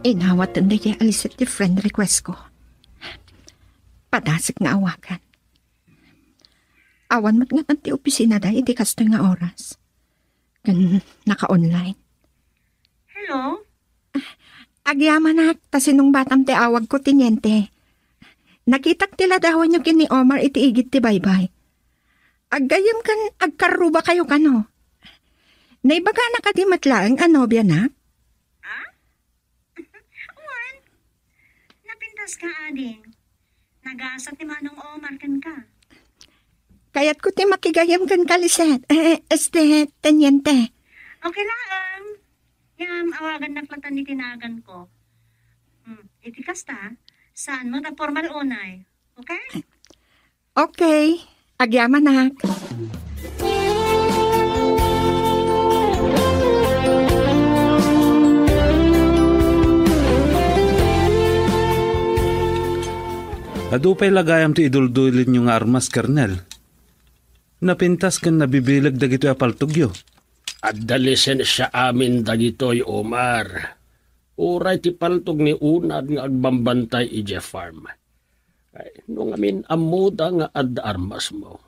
Inawaten daydiay a Lisette ti friend request ko. Padasek nga awagan. Awan met ngatan ti opisinada iti kastoy nga oras. Ken naka-online. Hello? Agyamanak, ta sinungbatam ti awagko, teniente. Nakitak ti ladawanyo ken ni Omar iti igid ti baybay. Aggayyem ken agkarrubakayo kano. Naibagana kadi met laeng a nobiana? Ah? Wen, napintas ka, ading. Nagasa ti Manong Omar kenka. Kayatko ti makigayyem kenka, Lisette. Eh, este, teniente. Okay laeng. Ngem, awagannak latta iti naganko. Hmm, iti kasta, saan met a formal unay. Okay? Okay. Agyamanak. Adu pay la gayam ti iduldulidyo nga armas, Kernel. Napintas ken nabibileg dagitoy a paltogyo. Adda lisensia amin dagitoy, Omar. Uray ti paltog ni Unad nga agbambantay idiay farm. Ay, no ngamin ammoda nga adda armasmo,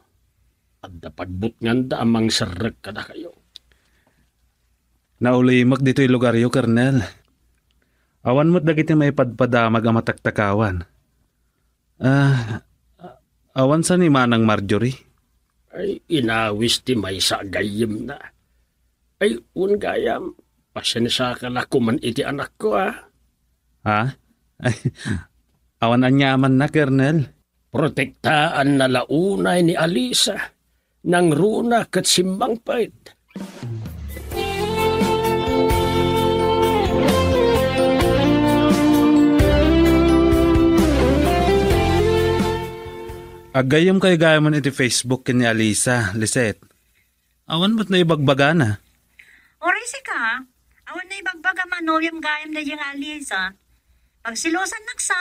adda pagbutnganda a mangserrek kadakayo. Naulimek ditoy lugaryo, Kernel. Awan met dagiti maipadpadamag a mataktakawan. Ah, awan sa ni Manang Marjorie? Ay, inawis ti maysa a gayyemna. Ay, wen gayam, pasensiaka la koman iti anakko, a. Ha? Ay, awan aniamanna, Kernel. Protektaanna la unay ni Alisa. Nangruna ket simmangpet. Aggayyemkayo gayam iti Facebook ken ni Alisa, Lisette. Awan met naibagbagana. Uray sika, awan naibagbagam a nobiam gayam daydiay nga Alisa. Pagselosannak sa.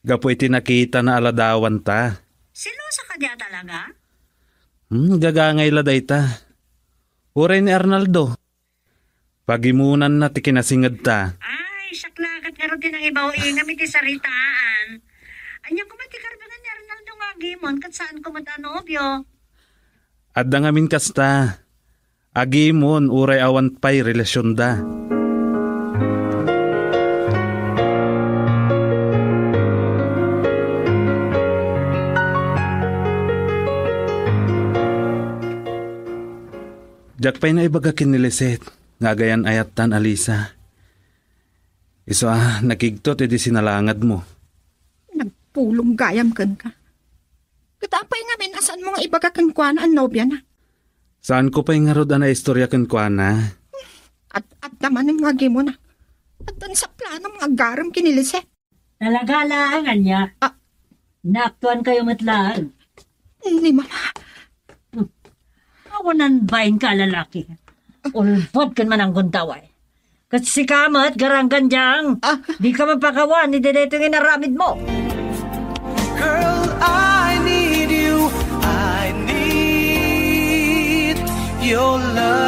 Gapu iti nakitana a ladawanta. Selosa kadi a talaga? Hmm, gagangay la dayta. Uray ni Arnaldo. Pagimonanna ti kinasingedta. Ay, siak la ket ngarud ti nangibaw-ingam iti saritaan. Ania koma ti karbengan ni Arnaldo nga agimon ket saan koma a nobio? Adda ngamin kasta. Agimon uray awan pay relasionda. Diak pay naibaga ken ni Lisette nga agayan-ayattan, Alisa. Isu a nakigtot idi sinalangadmo. Nagpulong gayam kenka. Ket apay ngamin a saanmo nga ibaga kenkuana a nobiana? Saanko pay ngarud a naistorya kenkuana. At adda manen nga agimona. Addan sa planam nga agarem ken ni Lisette. Talaga laeng, ania? Ah. Naaktuankayo met laeng. Ni Mama. Awanan bainka a lalaki. Ulbod ken mananggundaway. Ket sika met, garanggandiang. Ah. Dika mapakawan iti daytoy nga inaramidmo. Girl, I need you. I need your love.